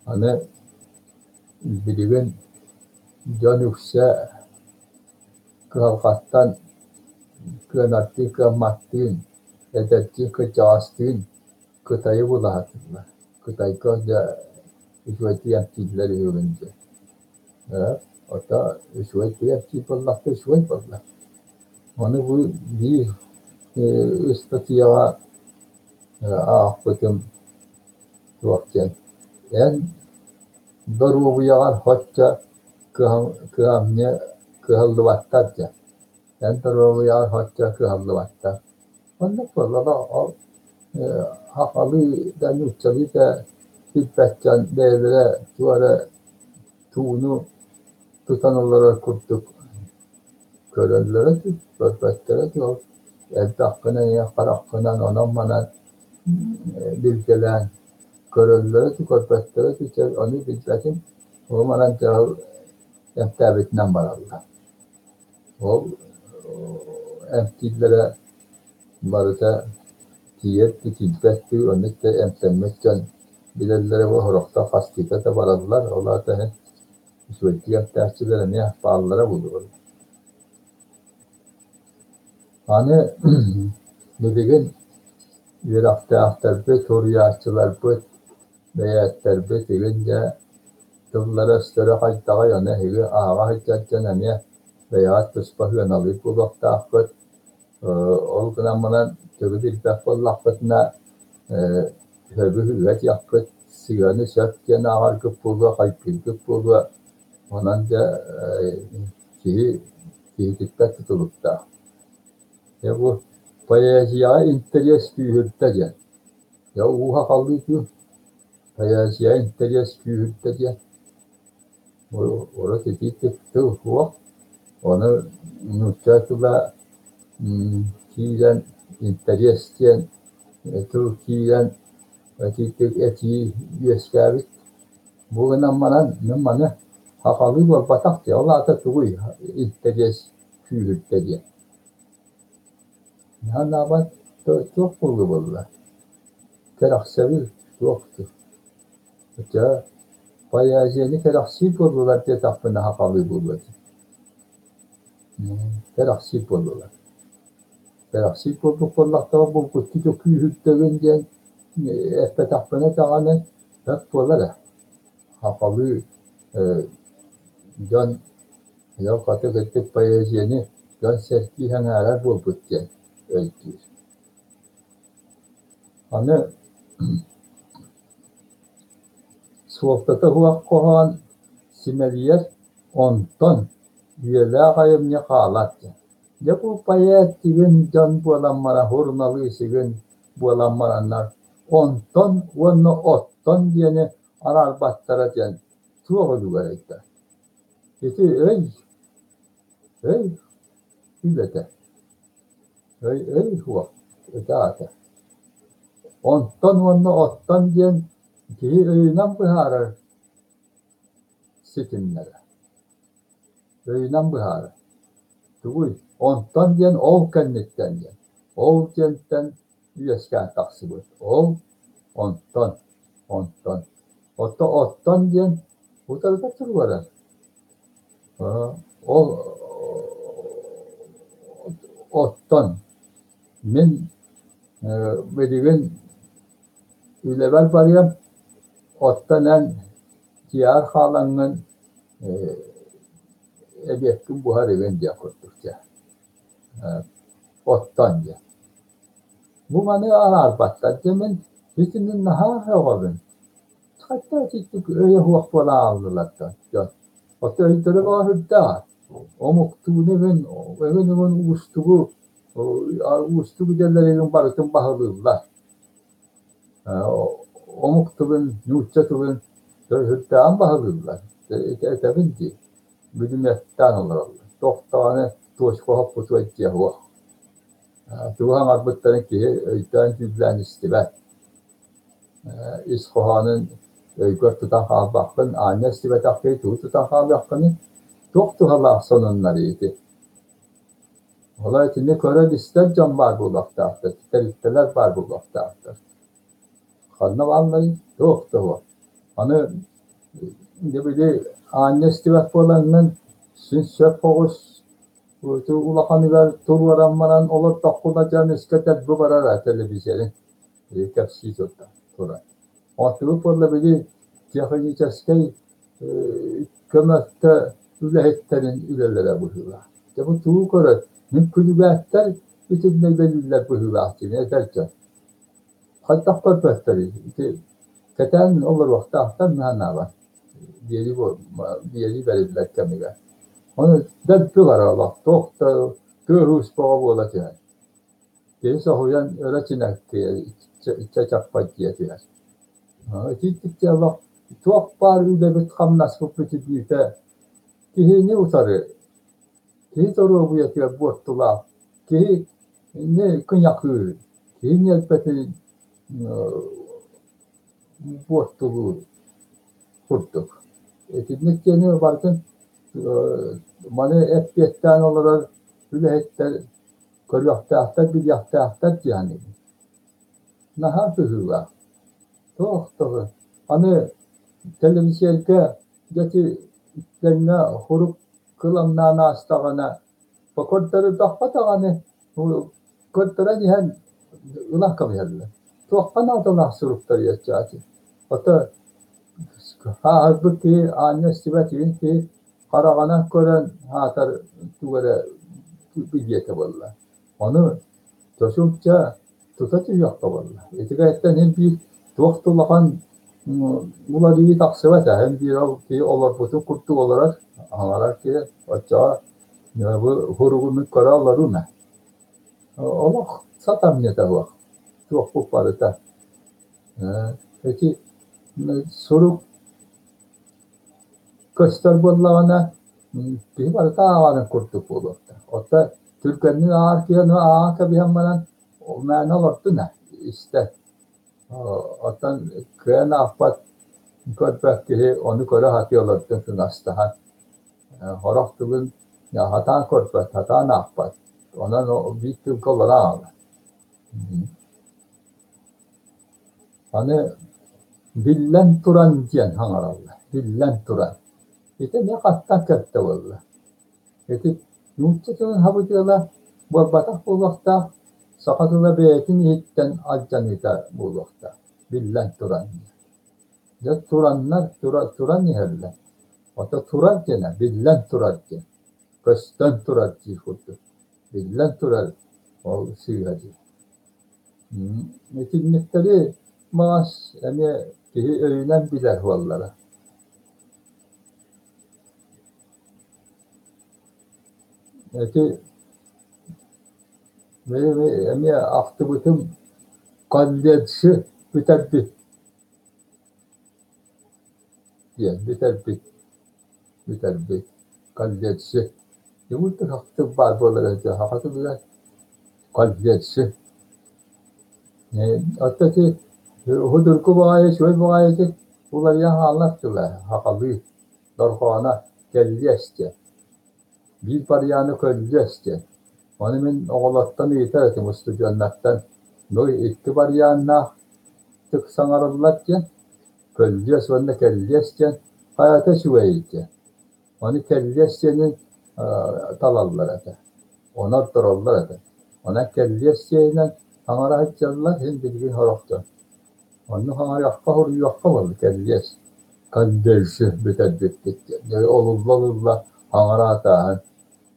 Аны билигин дьон үксэ кыһалҕаттан кыанардыын кыамматтыын, эдэрдиин кырдьаҕастыын Кытайы булаһатыллар. Кытайга дьэ үчүгэйдик эмтииллэр үһүгүн диэн. Ото үчүгэйдик эмтиир буоллахха үчүгэй буолла. Ону бу биир ыстатыйаҕа аахпытым туох диэн эн доруобуйаҕар соччо кыһамньы кыһаллыбаттар диэн. Эн доруобуйаҕар соччо кыһаллыбаттар. Оннук буолла ол сахалыы да нууччалыы да Билбэт дьон бэйэлэрэ туох эрэ тууну тутан олорор курдук көрөллөрө дуу, көрбөттөрө дуу, элбэххинэн ийэ хараххынан онон-манан билгэлээн көрөллөрө дуу, көрбөттөрө дуу, чэ ону билбэтим. Ол манан дьэ ол эмтээбитинэн бараллар. Ол эмтииллэрэ барыта тиийэр дуу, тиийбэт дуу, оннук да эмтэммит дьон билэллэрэ буолуо, сорохтор хастыыта да бараллар, ол аата үчүгэйдик эмтээччилэр эмиэ бааллара буолуо. Аны билигин үөрэхтээхтэрбит, суруйааччыларбыт, бэйээттэрбит игин дьэ тыллара-өстөрө хайдаҕый, ону эһиги ааҕа сылдьар дьон эмиэ бэйэҕит туспа сыаналыыр буолуохтааххыт. Ол гынан баран тылы билбэт буоллаххытына, сөбү ыга диэххит, сыаны сөп диэн ааҕаргыт буолуо, хайгыыргыт буолуо. Онон дьэ киһи киһититтэн тутулуктаах. Дьэ бу поэзияҕа интэриэс күүһүрдэ диэн. Дьэ ууһа халыы дуу, поэзия интэриэс күүһүрдэ диэн. Урут итии тыл суох, ону нуучча тыла киирэн интэриэс диэн тыл киирэн итиитик этии үөскээбит. Бу гынан баран мин маны сахалыы буолбатах дии, ол аата тугуй интэриэс күүһүрдэ диэн. Санаабат туох буолуо буолла, кэрэхсэбил туох Дьэ, поэзияны кэрэхсиир буоллулар диэтэхпинэ сахалыы буолуо этэ. Кэрэхсиир буоллулар. Кэрэхсиир буолбут буоллахтара булгуччу күүһүрдэгин диэн эппэтэхпинэ даҕаны сөп буолар ээ. Сахалыы дьон хоту кырдьык поэзияны дьон сэргии сэҥээрэр буолбут диэн өйдүүр. Аны суолтата суох хоһоон симэлийэр, онтон үйэлээх айымньы хаалар диэн. Дьэ бу поэт игин дьон буолан баран, суруналыыс игин буолан бараннар онтон уонна оттон диэни араарбаттара диэн туох үлүгэрэй да. Ити өй, өй үлэтэ. Өй, өй суох, ити аата. Онтон уонна оттон диэн киһи өйүнэн быһаарар ситимнэрэ. Өйүнэн быһаарар. Тугуй? Онтон диэн ол кэнниттэн диэн. Ол диэнтэн үөскээн тахсыбыт. Ол онтон, онтон. Ото оттон диэн утарыта туруорар. Ол оттон мин билигин үлэбэр барыам, оттон эн дьиэҕэр хаалаҥҥын эбиэккин буһар игин диэх курдук дьэ. Оттон диэн. Бу маны араарбаттар дьэ мин итини наһаа сөҕөбүн. Хата итинник өйө суох буола ааллылар да дьон. Оттон өйдөрө бөҕө сүрдээх. Омуктууну эҥин, эҥин уустугу, уустук идэлэрин барытын баһылыыллар. Омук тылын, нуучча тылын сүрдээҕин баһылыыллар. Этэбин дии, бүлүмүөттээн олороллор. Туох даҕаны туочука хоппутугар дьиэ суох. Тугу саҥарбыттарын киһи өйдөөн-дьүүллээн истибэт. Ис хоһоонун өйгөр тутан хаалбаккын, аанньа истибэтэх киһи тугу тутан хаалыаххыный? Туох туһалаах сонуннарый ити? Ол итини көрөр-истэр дьон баар буолуохтаахтар, тэрилтэлэр баар буолуохтаахтар. Ханна баалларый? Туох да суох. Аны дьэ били аанньа истибэт буолаҥҥын син сөп оҕус улаханыгар туруоран баран олордоххуна дьэ эмискэ дэлби барара телевизорын кэпсии турар. Оттугу буолла били техническэй көмөттө үлэһиттэрин үлэлэрэ быһыылаах. Дьэ бу тугу көрөр, мин күлүгээттэр итиннэ үлэлииллэр быһыылаах диэн этэр дьон. Хайдах көрбөттөрүй? Ити кэтээн олоруохтаахтар мин санаабар. Биэрии, биэрии бэриллэр кэмигэр. Ону дэлби барар олох, туох да тыас-уус бөҕө буола түһэр. Киһи соһуйан өрө чинэктиэ, чачаппат дьиэ түһэр. Итинник дьыала туох баар үлэбит-хамнаспыт бүтүннүүтэ киһини утары, киһи доруобуйатыгар буортулаах, киһини кыньакыыр, киһи ньиэрбэтин буортулуур курдук. Итинник диэни барытын маны эппиэттээн олорор үлэһиттэр көрүөхтээхтэр, билиэхтээхтэр дии саныыбын. Наһаа кыһыылаах. Туох да аны тэлэбисиэргэ дьэ ити дьэҥҥэ хорук кыламнаан аастаҕына көрдөрбөххө даҕаны көрдөрөн иһэн ылан кэбиһэллэр. Туохха наадалаах суруктар иэччээти. Ото ааһарбыт киһи аанньа истибэт игин киһи хараҕынан көрөн аатар тугу эрэ билиэтэ буолла. Ону чочумча тута түһүөххэ буолла. Ити кэнниттэн ин биир туох да улахан уларыйыы тахсыбат ээ. Ин биир ол киһи олорбутун курдук олорор, аҥарар киһи оччоҕо бу суругуну көрө олоруум ээ. Олох сатамньыта суох, туохпут барыта. Ити сурук көстөр буоллаҕына киһи барыта ааҕарын курдук буолуохтаах. Оттон түргэнник ааҕар киһи ону ааҕан кэбиһэн баран мээнэ олордун ээ, истэр. Оттон кыайан аахпат, көрбөт киһи ону көрө сатыы олордун кыҥастаһан. Сорох тылын сатаан көрбөт, сатаан аахпат. Онон биир тылга олоро ааҕар. Аны биллэн туран диэн саҥараллар, биллэн туран. Ити эмиэ хантан кэлтэ буолла? Ити нуучча тылын хабытыала буолбатах буолуохтаах, саха тыла бэйэтин иһиттэн алдьаныыта буолуохтаах, биллэн туран. Дьэ тураннар туран иһэллэр. Ото турар диэнэ биллэн турар диэн, көстөн турар диир курдук. Биллэн турар, ол сыыһа дии. Итинниктэри баҕас эмиэ киһи өйүнэн билэр буоллаҕа. Ити эмиэ ахтыбытым колледжы бүтэрбит диэн бүтэрбит бүтэрбит колледжы Дьэ ахтып баар буолар этэ саха тылыгар колледжы. Оттон ити судургу баҕайы үчүгэй баҕайытык уларыйан хааллар тыла сахалыы дорҕооно кэллиэс диэн. Биир барыйааны көллүөс диэн. Ону мин оҕолортон ыйытар этим устудьуоннартан ну икки барыйааннаах тык саҥарыллар диэн, көллүөс уонна кэллиэс диэн хайата үчүгэйий диэн. Ону кэллиэс диэни талаллар этэ, ону ордороллор этэ. Онон кэллиэс диэнинэн таҥара сылдьаллар, син билигин сорохтор. Оннук хаҥарыахха, суруйуохха буолла кэллиэс, колледжы бүтэрбиппит диэн. Олулла-олулла хаҥараатааһын.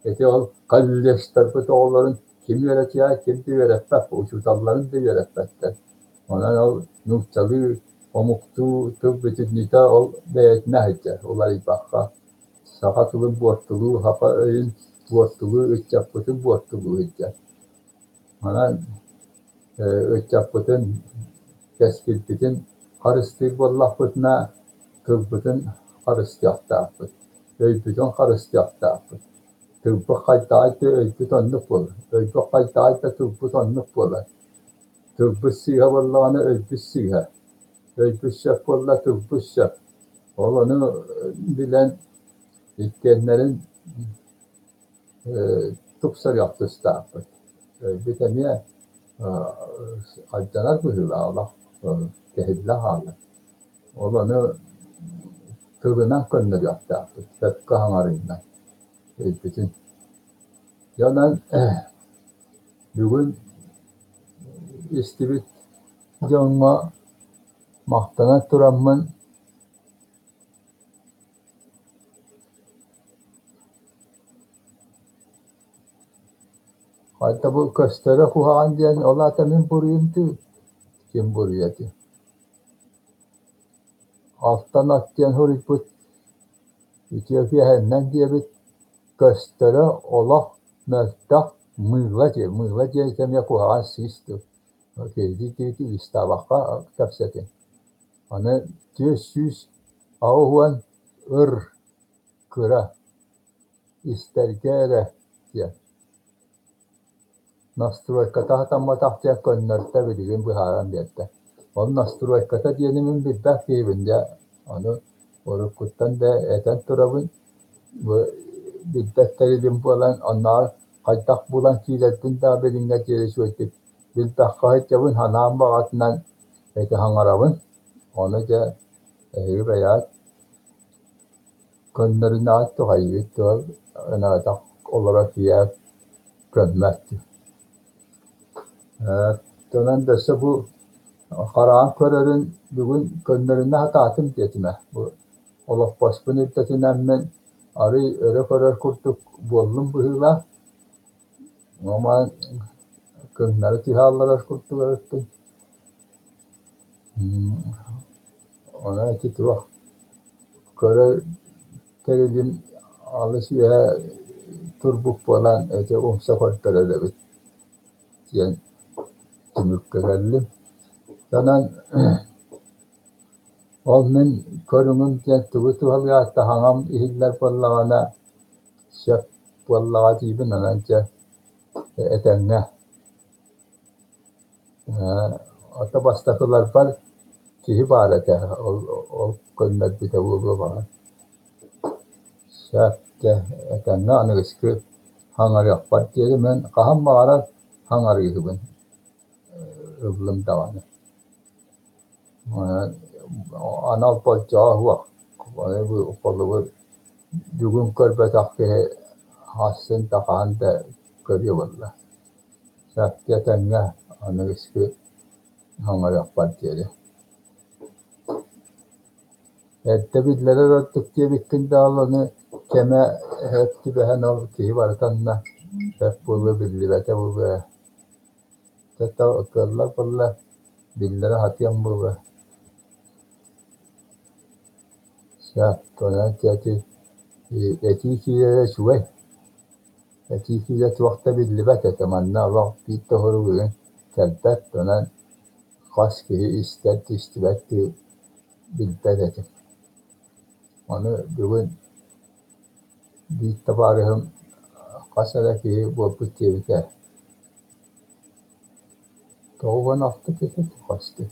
Ити ол колледжтарбыт оҕолорун ким үөрэтиэҕэй, ким да үөрэппэт, учууталларын да үөрэппэттэр. Онон ол нууччалыы, омуктуу тыл бүтүннүүтэ ол бэйэтинэ сылдьар, уларыйбакка. Саха тылын буортулуу, саха өйүн буортулуу, ыччаппытын буортулуу сылдьар. Онон ыччаппытын, кэскилбитин харыстыыр буоллахпытына, тылбытын харыстыахтаахпыт, өйбүтүн харыстыахтаахпыт. Тылбыт хайдаҕый да өйбүт оннук буолар, өйбүт хайдаҕый да тылбыт оннук буолар. Тылбыт сыыһа буоллаҕына өйбүт сыыһа, өйбүт сөп буолла тылбыт сөп. Ол ону билэн иккиэннэрин тупсарыах тустаахпыт. Өйбүт эмиэ алдьанар быһыылаах олох кэһиллэ хаалар. Ол ону тылынан көннөрүөхтээхпит, сөпкө саҥарыынан өйбүтүн. Дьэ онон бүгүн истибит дьоҥҥо махтанан тураммын Хайта бу көстөрө куһаҕан диэн ол аата мин буруйум дуу, ким буруйа дии. Алтан ат диэн суруйбут үтүө киэһэннэн диэбит көстөрө олох мөлтөх мыыла диэн, мыыла диэн эмиэ куһаҕан сыыс дуу. Киһи листаабакка кэпсэтиҥ. Аны 480 ыр кыра, истэргэ эрэ диэн. Настройката сатамматах диэн көннөрдө, билигин быһааран биэрдэ. Ол настройката диэни мин билбэт киһибин дьэ, ону уруккуттан да этэн турабын, бу билбэт тэрилим буолан, оннооҕор хайдах булан киирэрбин да билиҥҥэ диэри үчүгэйдик билбэххэ сылдьабын, санаам баҕатынан эти саҥарабын. Ону дьэ эһиги бэйэҕит көннөрүнэҕит туһайыыгыт дуо, ынаатах олоро тиийээт көммөт. Онон өссө бу хараҕым көрөрүн бүгүн көннөрүнэ сатаатым диэтим ээ. Бу олоппоспун үрдэтинэммин арыый өрө көрөр курдук буоллум быһыылаах. Ону кыҥнары түһэ алларар курдук эбиппин. Онон ити туох көрөр тэрилим алыс үөһэ турбут буолан ити умса көрдөрөр эбит диэн түмүккэ кэллим. Онон ол мин көрүҥүм диэн тугу туһалыа таһаҥам иһиллэр буоллаҕына сөп буоллаҕа диибин, онон дьэ этэҥҥэ. Ото бастакыларбар киһи баар этэ, ол көннөрбүтэ буолуо баҕар. Сөп дьэ этэҥҥэ аныгыскы хаҥарыахпар диэри мин хаһан баҕарар хаҥарыыһыбын, ыллым даҕаны. Анал болдьоҕо суох, холобур бүгүн көрбөтөх киһи хасын да хаһан да көрүө буолла. Сөп дьэ этэҥҥэ аныгыскы хаҥарыахпар диэри. Эрдэ биллэрэр ордук диэбиккин да ол ону кэмэ сөп түбэһэн ол киһи барыта онно сөп буолуо биллибэтэ буолуо. Кыаллар буолла биллэрэ сатыам буолуо. Сөп, онон этии киирэрэ үчүгэй. Этии киирэ туох да биллибэт этэ, манна олох биир да сурук игин кэлбэт, онон хас киһи истэр да истибэт дии билбэт этим. Ону бүгүн биир табаарыһым хас эрэ киһи буолбут диэбитэ. 96 киһи хас дии,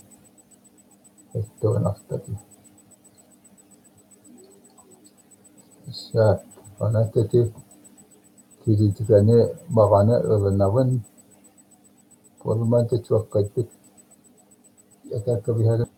76 дии. Сөп, онон ити кириитикэни баҕаны ылынабын, буолуман да чуолкайдык этэр кэбиһэрим.